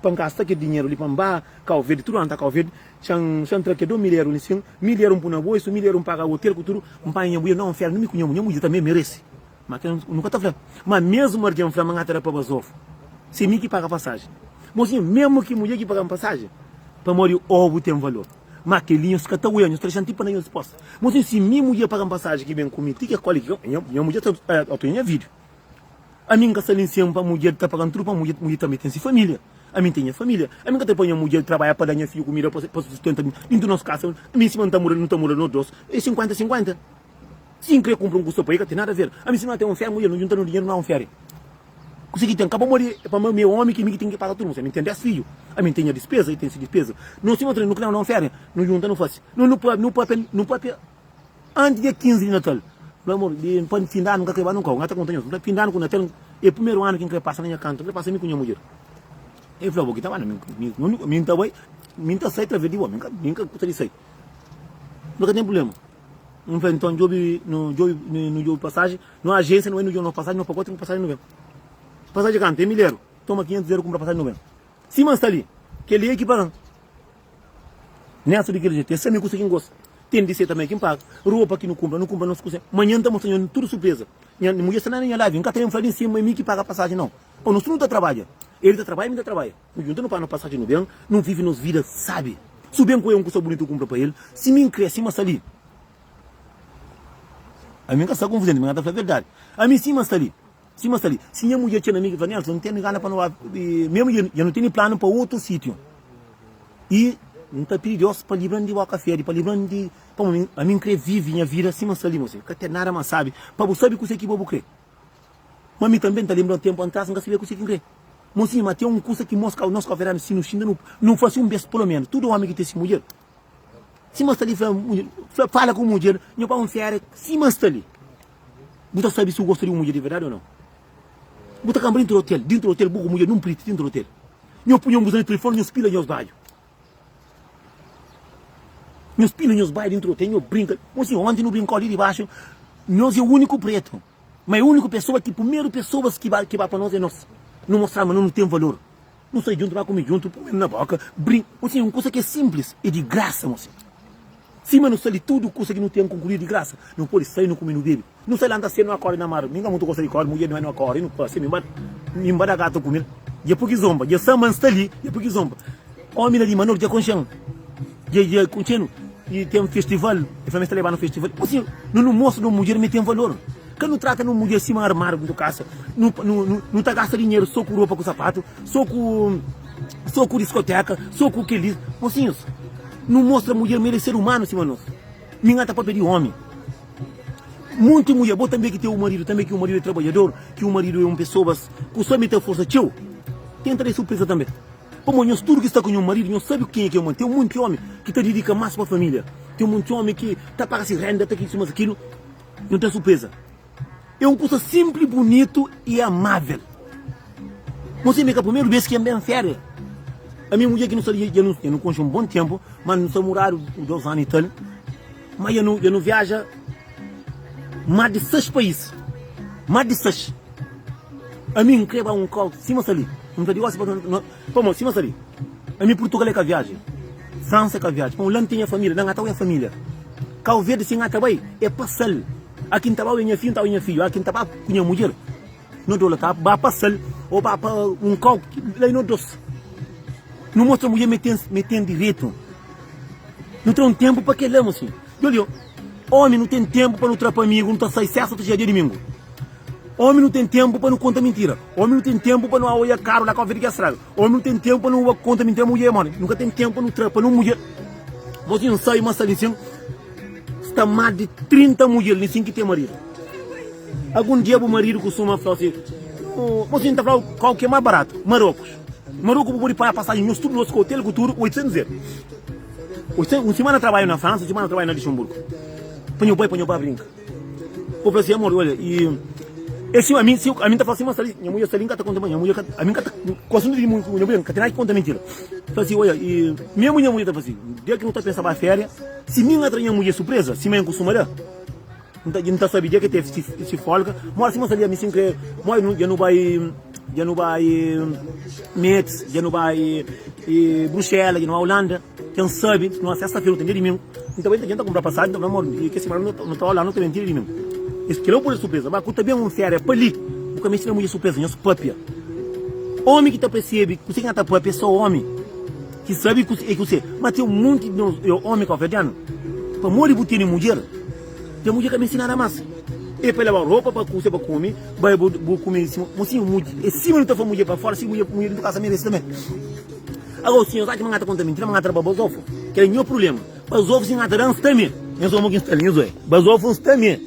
pa N gasta kel dinheru li pa N ba Kau Verdi, tudu anu N ta Kau Verdi, xa-m xa-m tra kel 2000 eru li sin, 1000 eru N pui na bolsu, 1000 eru N paga otel ku tudu, N panha nha mudjer, nau N fera, mi ku nha mudjer, nha mudjer tanbe merese. Ma kel nu ka ta fla. Ma mesmu algen fla ma N ka ta da pa bazofu, si mi ki paga pasaji. Mosinhu, mesmu ki mudjer ki paga-m pasaji, pamodi obu ten valor. Ma kel-li nhos ka ta oia, nhos ta dexa-m ti pa na nhos disposta. Mosinhu, si mi mudjer paga-m pasaji ki ben ku mi ti ke koli ki nha mudjer ta otu nha vídiu. Ami N ka sta li nsin pa mudjer ta paga-m tudu pa mudjer, mudjer tanbe ten si família. Ami N ten nha família. Ami N ka ta pa nha mudjer trabadja pa da nha fidju kumida pa sustenta dintu nos kasa. Ami sima N ta mora, nu ta mora nos dos, é sinkuenta-sinkuenta. Si N kre kunpra un kusa pa el, ka ten nada ver. Ami si nu ten un féria, mudjer, nu djunta no dinheru nu da un féria. Kusa ki ten, ka pamodi é pamodi mi é omi ki mi ki ten ki paga tudu. Ami N ten des fidju, ami N ten nha dispeza, el ten si dispeza. No si no nu kre da un féria, nu djunta nu fasi. No nu nu papia, nu papia antis dia 15 di Natal. Fla amor, di pa fin di anu N ka kre ba nun kau. N ka ta konta nhos. N fla fin di anu ku Natal é primeru anu ki N kre pasa na nha kantu, N kre pasa mi ku nha mudjer. El fla, bo ki ta ba, mi, mi, mi N ta bai, mi N ta sai traves di bo, mi N ka, mi N ka kusa di sai. N ka ten prublema. N fla, nton djobi, nu djobi, nu djobi pasaji, no ajénsia, nu bai nu djobi nos pasaji, no pakote ku pasaji nu ben. Pasaji kantu? É milheru. Toma 500 eru kunpra pasaji nu ben. Sima N sta li, kel-li é ki paga-m. Nessa di kel jetu, é sa mi kusa ki N gosta. Ten di ser tanbe ki N paga. Ropa ki nu kunpra, nu kunpra nos kusa. Manhan N ta mostra nho tudu surpreza. Nha mudjer sta na nha live, N ka ta ben fla di sima é mi ki paga pasaji nau. Pa nos tudu nu ta trabadja. El ta trabadja, mi ta trabadja. Nu djunta nu paga nos pasaji nu ben, nu vive nos vida sabi. Su ben ku el un kusa bunitu kunpra pa el, si mi N kre sima sta li. Ami N ka sta konfuzenti, mi N ka ta fla verdadi. Ami sima sta li, sima sta li. Si nha mudjer txena mi ki fla, Nelson, N tene gana pa nu ba, mesmu dja nu tene planu pa otu sitiu. I N ta pidi Deus pa libra-m di boka fedi, pa libra-m di, pamodi ami N kre vive nha vida sima sta li, mosi. Ka ten nada mas sabi pa bu sabi kuse ki bo bu kre. Ma mi tanbe N ta lenbra un tenpu antras, N ka sabia kuse ki N kre. Mosinhu, ma ten un kusa ki mos nos kauverdianu si nu xinta nu nu fasi un bes pelo menus, tudu omi ki ten si mudjer, sima sta li fla mudjer, fla fala ku mudjer, nho pa un feria sima sta li. Bu ta sabi si bu gosta di un mudjer di verdadi o nau. Bu ta kanba dintu di otel, dintu di otel bu ku mudjer nun priti dintu di otel. Nho pui nho busa na telefoni, nho spila nhos badju. Nhos pila nhos bai dintu di otel, nho brinka. Mosinhu, onti nu brinkau li di baxu, nos e uniku pretu. Ma é úniku pesoa ki primeru pesoas ki ba ki ba pa nos é nos. Nu mostra ma no nu ten valor. Nu sai djuntu, ba kume djuntu, pui na boka, brin. Mosinhu, un kusa ki é sinplis, é di grasa, mosinhu. Sima nu sta li, tudu kusa ki nu ten konkulidu di grasa. Nu pode sai, nu kume, nu bebe. Nu sai lanta sedu, nu akori na mar. Mi ka mutu gosta di kori, mudjer mi nu akori, nu pase, mi ba, mi ba da gata kume. Dja pui ki zomba, dja sa ma N sta li, dja pui ki zomba. Omi la di Manor dja konxe-m. Dja dja konxe-nu. I ten festival, e fla ma es ta leba-nu festival. Mosinhu, nu nu mostra no mudjer ma e ten valor. Ka nu trata no mudjer sima armáriu di kasa. Nu nu nu ta gasta dinheru so ku ropa ku sapatu, so ku so ku diskoteka, so ku kel-li. Mosinhus, nu mostra mudjer ma el é ser umanu sima nos. Mi N ka ta papia di omi. Monti mudjer, bo tanbe ki ten un maridu, tanbe ki un maridu é trabadjador, ki un maridu é un pesoas ku sta mi ta forsa txeu, tenta da-i surpreza tanbe. Pamodi nhos tudu ki sta ku nho maridu, nhos sabe kenha ki é un. Ten monti omi ki ta didika más pa família. Ten monti omi ki ta paga si renda, ta kisu mas akilu. Nho ten surpreza. É un kusa sinpli, bunitu i amável. Mon sima é ka primeru bes ki N ben féria. Ami mudjer ki nu sta li dja nu dja nu konxe un bon tenpu, ma nu sta muradu dos anu i tal. Ma dja nu dja nu viaja más di 6 país. Más di 6. Ami N kre ba un kau sima sta li. N fla di gosi pa pamodi sima sta li. Ami Purtugal é ka viaji, Fransa é ka viaji, pamodi la N ten nha família, la N ka ta oia família. Kau Verdi si N ka ta bai é pa sal. Aki N ta ba oia nha fidju, N ta oia nha fidju. Aki N ta ba ku nha mudjer, no do la ta ba pa sal o ba pa un kau la é no dos. Nu mostra mudjer ma e ten direitu. Nu tra un tenpu pa kel-la, mosinhu. Djobe, omi nu ten tenpu pa nu tra pa amigu, nu ta sai sesta, ta txiga dia dimingu. Omi nu ten tenpu pa nu konta mintira. Omi nu ten tenpu pa nu oia karu la ka ovi di ke straga. Omi nu ten tenpu pa nu konta mintira mudjer modi. Nu ka ten tenpu pa nu tra pa nu mudjer. Mosi N sai ma sta li sin sta mas di 30 mudjer li sin ki ten maridu. Algun dia bu maridu kustuma fla si, Mosi N ta flau kau ki é mas baratu, Marocos. Marocos bu pudi paga pasajen nhos tudu nos ku hotel ku tudu 800 euro. 800, un simana trabadju na Fransa, un simana trabadju na Luxemburgo. Pa nho bai pa nho ba brinka. Bu fla si, amor, olha, e e si ami si ami ta fla si ma sta li, nha mulher sta li, N ka ta konta ma nha mulher ka ami ka ta ku asuntu di nha mulher N ka ten nada ki konta mintira. Fla si, olha, e mesmu nha mulher ta fla si, dia ki nu ta pensa ba feria, si mi N atra nha mulher surpresa, sima N kustuma da, N ta N ta sabi dia ki tevi si si folga, mora sima sta li ami si N kre, mora nu dja nu bai dja nu bai Metz, dja nu bai Bruxela, dja nu bai Holanda. Ken sabe, numa sesta-fera nu ten dia dimingu, nu ta bai ta djanta kunpra pasajen, nu ta fla, Amor, di kes simana nu ta ola, nu ta ben dia dimingu. Es kel-la bu pode surpreza, ma ku ta ben un feria pa li, bu ka meste da mudjer surpreza, nhos papia. Omi ki ta persebe kuse ki na ta papia é so omi ki sabe kuse é kuse. Ma ten un monti di nos omi kabuverdianu, pamodi bu tene mudjer, ten mudjer ka meste nada mas. É pa laba ropa, pa kuse, pa kume, bai bu kume sima, mosinhu, é sima nu ta fla mudjer pa fora, si mudjer dintu kasa merese tanbe. Agora si nhos atxa ma nha ta konta mintira, ma nha ta da pa bazofu, kel é nho prubléma. Bazofu si nha ta da, N sta mê. Nhos omi ki N sta li, nhos oi. Bazofu N sta mê.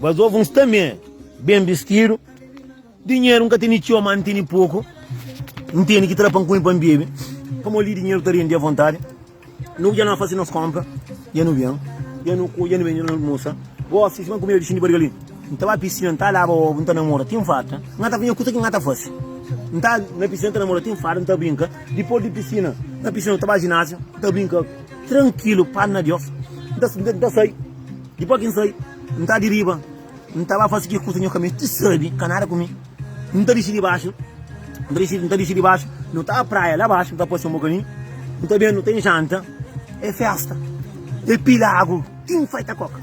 Bazofu N sta mê. Ben bistidu. Dinheru N ka tene txeu, ma N tene poku. N tene ki tra pa N kume, pa N bebe. Pamodi li dinheru ta rende avontadi. Nu dja no fase nos konpra, dja nu ben, dja nu ku, dja nu ben, dja nu almusa. Gosi, sima kumida di xinti bariga li, N ta ba pisina, N ta laba obu, N ta namora ti N farta. N ta fase kusa ki N ta fase. N ta na pisina, N ta namora ti N farta, N ta brinka. Dipos di pisina, na pisina N ta ba jinásiu, N ta brinka trankilu, pas na Dios. N ta, N ta sai. Dipos ki N sai, N ta di riba, N ta ba fase ki kusa nho ka meste sabe, ka nada ku mi. N ta dixi di baxu, N ta dixi, N ta dixi di baxu, nu ta praia la baxu, nu ta pasia un bokadinhu, nu ta ben, nu ta janta, é festa, é pila agu, ti nfai ta koka,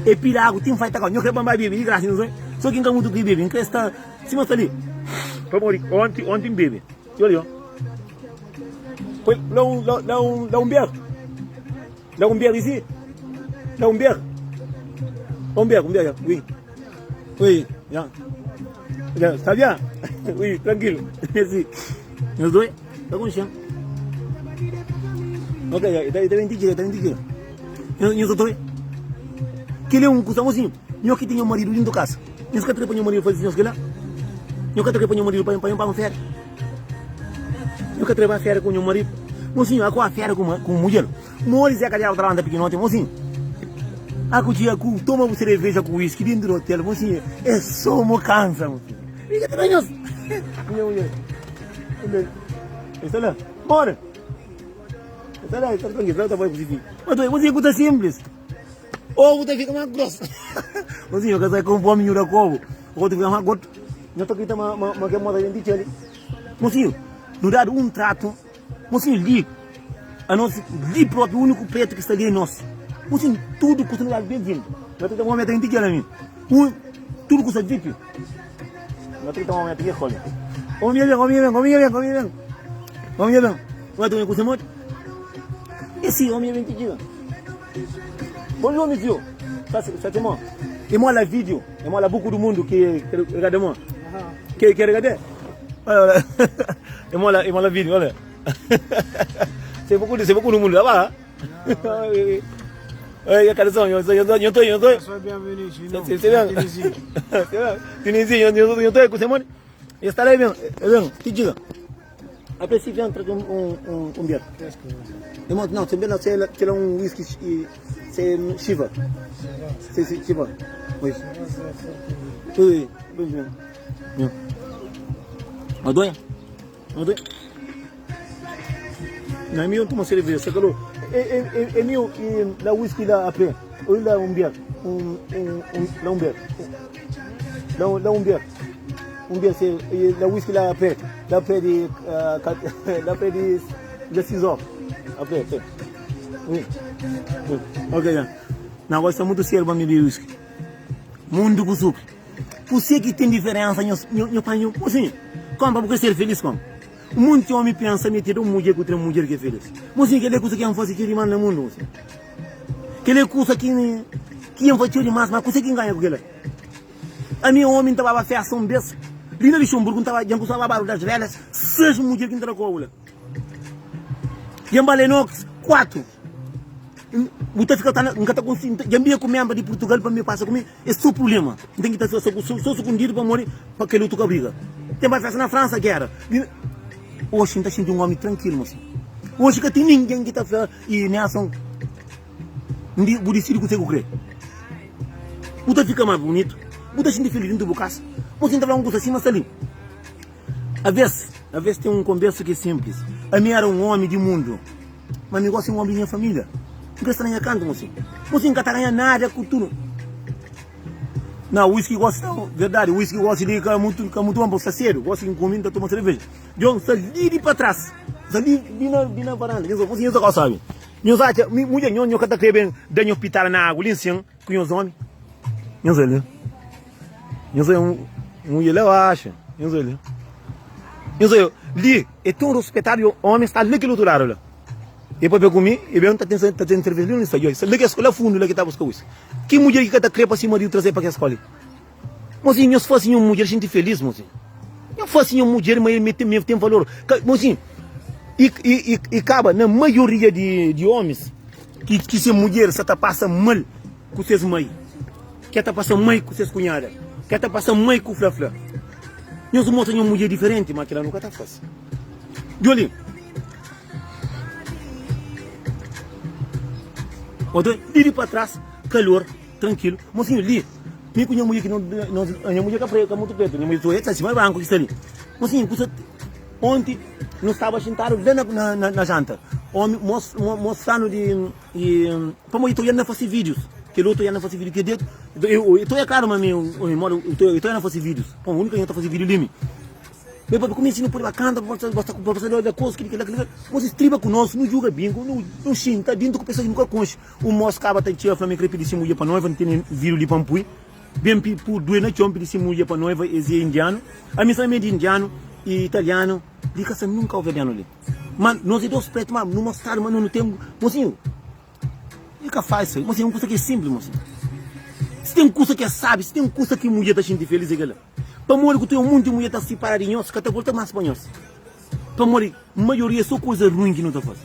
é pila agu, ti nfai ta koka, nho kre pa N bai bebe di grasa, nho sai, so ki N ka mutu kre bebe, N kre sta sima sta li, pamodi onti, onti N bebe, i oli, foi la un, la un, la un beru. Dá um beijo ici. Dá um beijo. Um beijo, um beijo. Oui. Oui, já. Já, está bien? Oui, tranquilo. Merci. Nós dois, tá com chão. Ok, está está bem tira, está bem tira. Eu eu sou dois. Que ele é um cuzão assim. Nho que tinha um marido dentro de casa. Nho que trepa meu marido fazer nho que lá. Nho que trepa meu marido para para para um férias. Nhu ka ta leba féria ku nhu maridu. Mosinhu, a ku a féria ku ku mudjer. Modi Zé Kadiaba ta labanta pikinoti, mosinhu. A ku txiga ku toma bu sereveja ku wiski dentu di otel, mosinhu. É so mo kansa, mosinhu. Mi ka ta da nhos. Nha mudjer. Esta la. Modi? Esta la, esta tranquilo, ta bai ku si fidju. Mosinhu, ku ta simplis. Obu ta fika más gros. Mosinhu, ka sai konformi nhu da ku obu. Obu ta fika más gordu. Nhu ta grita ma ma kel moda ben di txeu li. Mosinhu, nu dadu un tratu. Mosinhu, li anos, li propi uniku pretu ki sta li é nos. Mosinhu, tudu kusa nu dadu ben-vindu. Nhu ta grita ma omi ta ben di txeu na mi. Un, tudu kusa vip. Nhu ta grita ma omi ta ben di txeu. Omi ben, omi ben, omi ben, omi ben. Omi ben. Omi ben kusa modi? E si, omi ben ti txeu. Bonjour monsieur, ça c'est moi. Et moi la vidéo, et moi la beaucoup de monde qui regarde moi. Qui qui regarde? Voilà. Et moi la et moi la vidéo, voilà. C'est beaucoup de c'est beaucoup de monde là-bas. Oui, oui. Oui, quels sont Eu eu eu tô eu tô. Sois bienvenu chez nous. C'est bien. Tunisie. C'est bien. Tunisie, eu eu eu tô com Simone. Está lá bem, bem, te diga. Après si vem trazer um um um, um beer. Irmão, não, se não, se se um whisky e se Shiva. Se se Shiva. Oui. Oui, oui, oui. oui. Madonha? Madonha? Não, é meu, toma cerveja, você calou. É, é, é, é meu, e lá whisky lá après. Ou lá um beer. Um, um, um, lá um beer. Lá, lá um beer. Um beer, se, lá whisky lá après. Lá pré de lá pré de de 6 horas. Après, après. Oui. Oui. Ok, já. Não, gosta muito cedo para me beber whisky. Mundo com suco. Você que tem diferença, nho, nho, nho, nho, assim, como para ser feliz, como? Monti omi pensa ma e ten un mudjer ku tra mudjer ki é filis. Mosinhu, kel-li é kusa ki N fase txeu dimás na mundu, mosinhu. Kel-li é kusa ki ki N fase txeu dimás, ma kuse ki N ganha ku kel-la? Ami é omi, N ta baba festa un bes li na Luxemburgo, N ta ba, dja N kusaba ba Baru das Velas, 6 mudjer ki N ta da kobu la. Dja N ba Lenox, 4. Bu ta fika ta na, N ka ta konsigi, dja N bia ku menbra di Purtugal pa mi pasa ku mi, é so prublema. N ten ki ta so so sukundidu pamodi pa kel otu ka briga. Ten ba festa na Fransa, gera. Oxi N ta xinti un omi trankilu, mosi. Oxi ka ten ningen ki ta fla, i Nelson, bu disidi kuse ku kre. Bu ta fika más bunitu, bu ta xinti filis dintu bu kasa. Mosi, N ta fla un kusa sima sta li. Aves, aves ten un konbersu ki é sinplis. Ami éra un ómi di mundu, má mi gosi é un ómi di nha família. N krê sta na nha kantu, mosi. Mosi, N ka ta ganha nada ku tudu. Na, whisky gosi ta, verdadi, whisky gosi li ka mutu, ka mutu bon pa sta sedu. Gosi ki N kume, N ta toma serveja. Djon sta li di pa tras, sta li, li na, li na varanda. Nhos, mosi, nhos ka sabi. Nhos atxa, mi, mudjer, nho, nho ka ta krê ben da nho pitada na agu li nsin ku nhos ómi. Nhos olha. Nhos olha um mulher lá abaixo. Nhos olha. Nhos olha. Li é tão respeitado e homem está lá aquele outro lado lá. E papia ku mi, e bem tá tem tá tem entrevista ali está. Lá que escola fundo lá que tá busca isso. Que mulher que tá crê para cima de trazer para que escola? Mozinho, nhos fase nhos mudjer xinti felis, mozinho. Nhos fase nhos mudjer ma el mete mesmo tem valor. Mozinho, e, e, e, e kaba na maioria de, de homens que, que se mudjer sa ta passa mal ku ses mai, ke ta pasa mai ku ses kunhada, ke ta pasa mai ku fla-fla. Nhos mostra nhos mudjer diferenti, ma kila nu ka ta fase. Djoli. Oto, li di pa tras, kalor, trankilu. Mosinhu, li, mi ku nha mudjer ki no, no, nha mudjer ka pre, ka mutu pretu, nha mudjer so e ta sima branku ki sta li. Mosinhu, kusa, onti nu staba xintadu la na, na, na, na janta. Omi, mos, mos flanu di. E pamodi ta oiá-m na fase vídius. Kel otu oiá-m na fase vídiu ki é detu. Eu ta oiá klaru ma mi, moda, eu ta oiá na fase vídius. Pamodi úniku algen ta fase vídiu li mi. Meu pape ku mi nsina pode ba kanta, pa pa pa pa da koza, kili kila kila. Mos striba ku nos, nu juga bingu, nu nu xinta dintu ku pessoas ki nu ka konxe. Un mos kaba ta txega fla mi kre pidi si mudjer pa noiva, N tene vídiu li pa N pui. Ben pi pu due na txon pidi si mudjer pa noiva, es é indianu. Ami sa mi é di indianu i italianu, li ka sa nunka kauverdianu li. Ma nos é dos pretu, ma nu mostradu ma nu ten Mosinhu, i ka fásil Mosinhu, un kusa ki é sinplis Mosinhu Si ten kusa ki é sabi, si ten kusa ki mudjer ta xinti felis é kel-la Pamodi ku ten un monti mudjer ta sipara di nhos, ka ta volta más pa nhos Pamodi maioria é so kuza ruin ki nu ta faze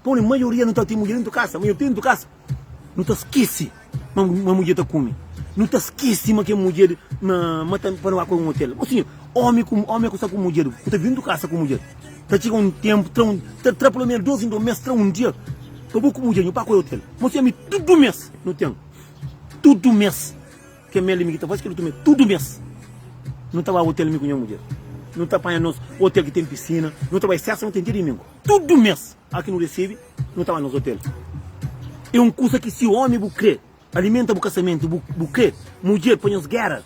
Pamodi maioria nu ta ten mudjer dentu kasa, mudjer dentu kasa Nu ta skese ma ma mudjer ta kume. Nu ta skese ma kel mudjer ma ma ta pa nu ba ku un otel. Ô sinhor, omi ku omi ku sta ku mudjer, ku ta vindu kasa ku mudjer, ta txiga un tenpu, tra un ta tra pelo menu dos en dos mes, tra un dia pa bo ku mudjer nhu ba ku otel. Mo sinhor, mi tudu mes nu ten, tudu mes kel mel li mi ki ta fasi kel otu mes, tudu mes nu ta ba otel mi ku nha mudjer. Nu ta panha nos otel ki ten pisina, nu ta bai sesta, nu ten dia dimingu, tudu mes. A ki nu resebe, nu ta ba nos otel. É un kusa ki si omi bu kre alimenta bu kasamentu, bu bu kre mudjer pa nhos gera,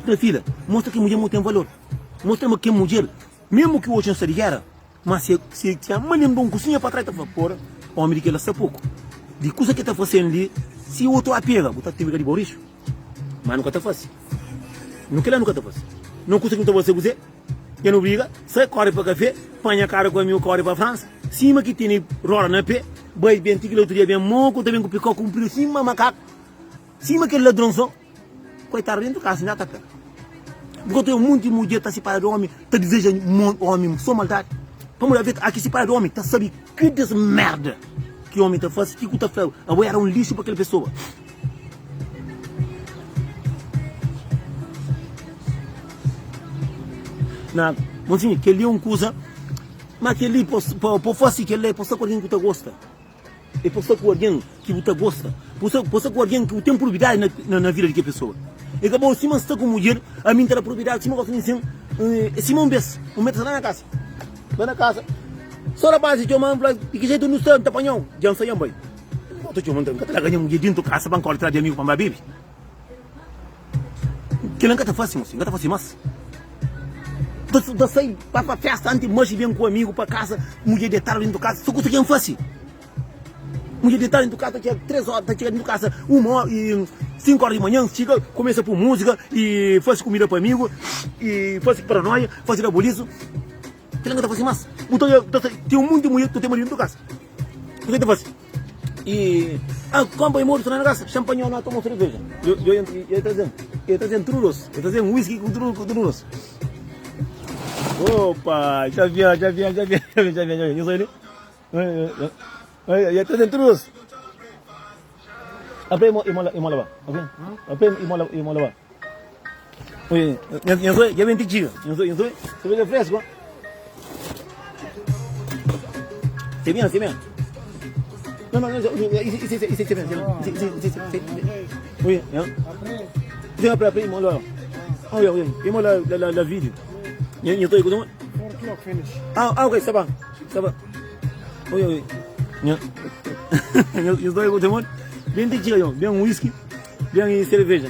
na fila, mostra ki mudjer mo ten valor. Mostra ma kel mudjer, mesmu ki oji nhos sta di gera, ma si si si ama lenbra un kusinha pa tras, ta fla, pora, omi di kela sta poku. Di kusa ki ta fasen li, si otu a pega, bu ta fika di bo rixu. Ma nu ka ta fase. Nu kela nu ka ta fase. No kusa ki nu ta fase kuzê? Dja nu briga, sai kore pa kafé, panha karu ku amigu kore pa Fransa, sima ki tene roda na pé, bai ben ti kel otu dia ben moku ta ben ku pikó kunpridu sima makaku, sima kel ladronson, koitadu dentu kasa inda ta pega. Bu ka ta obi munti mudjer ta sipara di omi, ta dizeja omi so maldadi, pamodi aves a ki sipara di omi ta sabi ki des merda ki omi ta fasi, ki ku ta fla abo era un lixu pa kel pesoa. Na, mozinho, kel-li é un kuza, má kel-li pa fase kel-la é pa sta ku algen ki bu ta gosta. É pa sta ku algen ki bu ta gosta. Pa sta ku algen ki bu ten prubidadi na vida di kel pesoa. É ka bo sima N sta ku mudjer, ami N ta da prubidadi sima gosta di nsin. É sima un bês, un bês ta sta la na kasa, la na kasa, sô rapazis txoma-m, fla, di ki jetu nu sta, N ta panha-u. Dja N sai, dja N bai. N ta txoma, N ka ta larga nha mudjer dintu kasa pa N kóre tras di amigu pa N ba bebe. Kila N ka ta fase, mosi, N ka ta fase mas. N ta sai pa pa festa anti maxi ben ku amigu pa kasa, mudjer detadu dintu kasa, so kusa ki N fase. Mudjer detadu dintu kasa, ta txiga 3 ora, ta txiga dintu kasa uma ora i 5 ora di manhan, txiga, kumesa pui musika i fase kumida pa amigu, i fase paranoia, fase rabolisu. Kila N ka ta fase mas. Bu ta, ta sai, ten un monti mudjer ku ten maridu dintu kasa. Kuzê ki ta fase? E ah, kompa e morto na casa, champanhe não toma cerveja. Eu eu eu tá dizendo, eu tá dizendo truros, eu tá dizendo whisky com truros, com truros. Opa, já vi, já vi, já vi, já vi, já vi, já vi. Isso aí, eu tá dizendo truros. Après, il m'a là-bas. Après, il m'a là-bas. Oui, eu já vem te Eu sou, cerveja fresco. C'est bien, c'est bien. Non, non, non, ici, ici, ici, c'est bien, c'est bien. Ici, ici, ici, c'est Oui, hein. Après, après, après, ils m'ont là. Ah oui, oui, ils m'ont la, la, la, la vidéo. Eu estou écoutez-moi. Ah, ah, ok, ça va, ça va. Oui, oui. Eu estou écoutez-moi. Bem te tira, bem whisky, bem cerveja.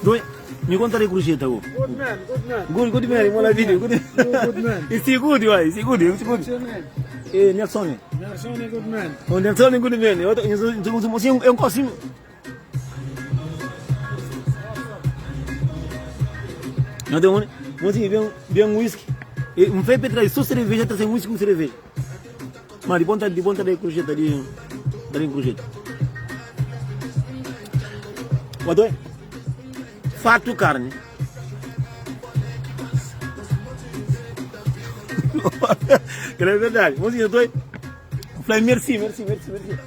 Doi, me conta de cruzeta, go. Good man, good man. Good, good man, mola video, good. Good man. It's good, vai, it's good, it's good. What's your name? Eh, Nelson. Nelson, good man. O Nelson é good man. Eu eu eu eu consigo. Não tem um, mocinho, bem, bem whisky. Um feio para trás, só cerveja, traz um whisky com cerveja. Mas de ponta, de ponta de cruzeta, de, de cruzeta. What Fato carne. Que é verdade. Mocinho, eu tô. Falei, merci, merci, merci, merci.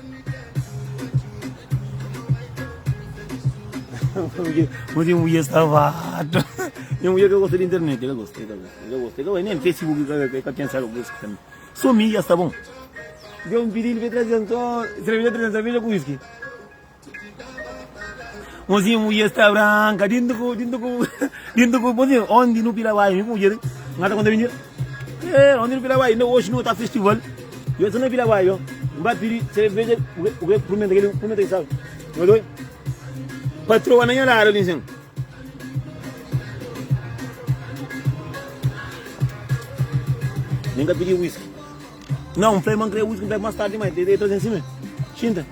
Mocinho, mulher estava. E mulher que gosta de internet, ela gosta, ela gosta, ela gosta. Ela nem Facebook, que que tem sabe o também. Só minha está bom. Deu um pedido para trazer só cerveja, trazer cerveja com whisky. Mocinho, mulher está branca, dentro com, dentro com, dentro com, mocinho, onde no Pilaguai, mulher, nada quando vem É, onde no Pilaguai, não, hoje não está festival. Eu estou no Pilaguai, ó. Vai pedir cerveja, o que promete aquele, promete que sabe. Não doi? Patroa nem era ali, sim. Nem pedi whisky. Não, falei, man, queria whisky, mais tarde, mas tem em cima. Xinta.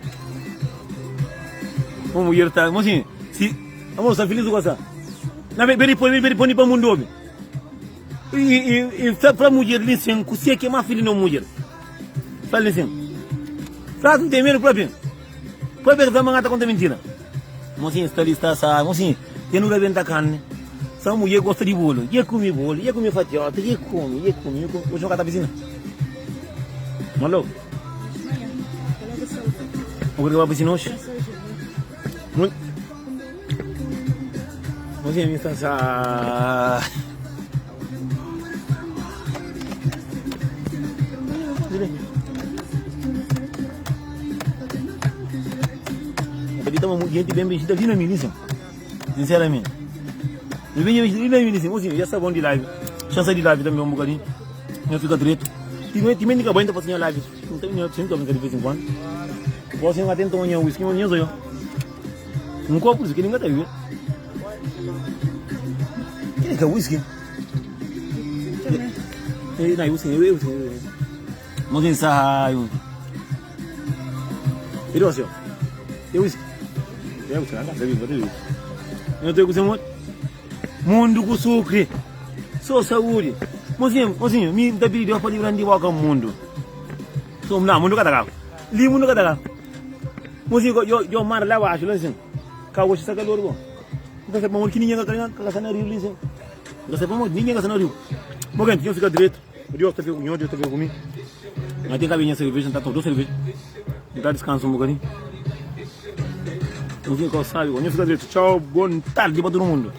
Vamos mulher tá, mocinho, se, vamos, tá feliz com essa. Na bem, bem, põe, bem, põe para mundo homem. E, e, e para mulher, ali, sim, que que é mais filho não mulher. Fala assim. Frase não tem medo próprio. Próprio que vai mandar conta mentira. Mocinho, está ali, está, sabe, mocinho, tem no rebenta carne. Essa mulher gosta de bolo. Ia comer bolo, ia comer fatiota, ia comer, ia comer, ia comer. Vou jogar na piscina. Maluco? Vou gravar a piscina hoje? Muito. Mocinho, me está. Acredita uma gente bem vestida ali na milícia. Sinceramente. Eu venho ali na milícia, mocinho, já está bom de live. Chance de live também um bocadinho. Não fica direito. Time time de cabelo para fazer live. Não tem nem sempre de vez em quando. Você não atenta um whisky, um sou eu. Um copo que ninguém tá vendo. Que é whisky? Eh, não, whisky, eu whisky. Mocinho sai. Ele assim, ó. Eu whisky. Eu whisky, não, deve ver. Eu tenho que ser muito. Mundo com sucre. Só saúde. Mocinho, mocinho, me dá pedido para livrar de walk mundo. So, não, mundo cada Li mundo cada Mocinho, eu eu mar lá abaixo, lá assim. Cá hoje está calor, bom. Não sabe que ninguém está tá na rio, assim. Não sabe ninguém está na rio. Bom, gente, eu fica direito. Deus está comigo, Deus está comigo. Mas tem que vir cerveja, não tá todo cerveja. Não tá descanso um bocadinho. Não fica sabe, não fica direito. Tchau, boa tarde para todo mundo.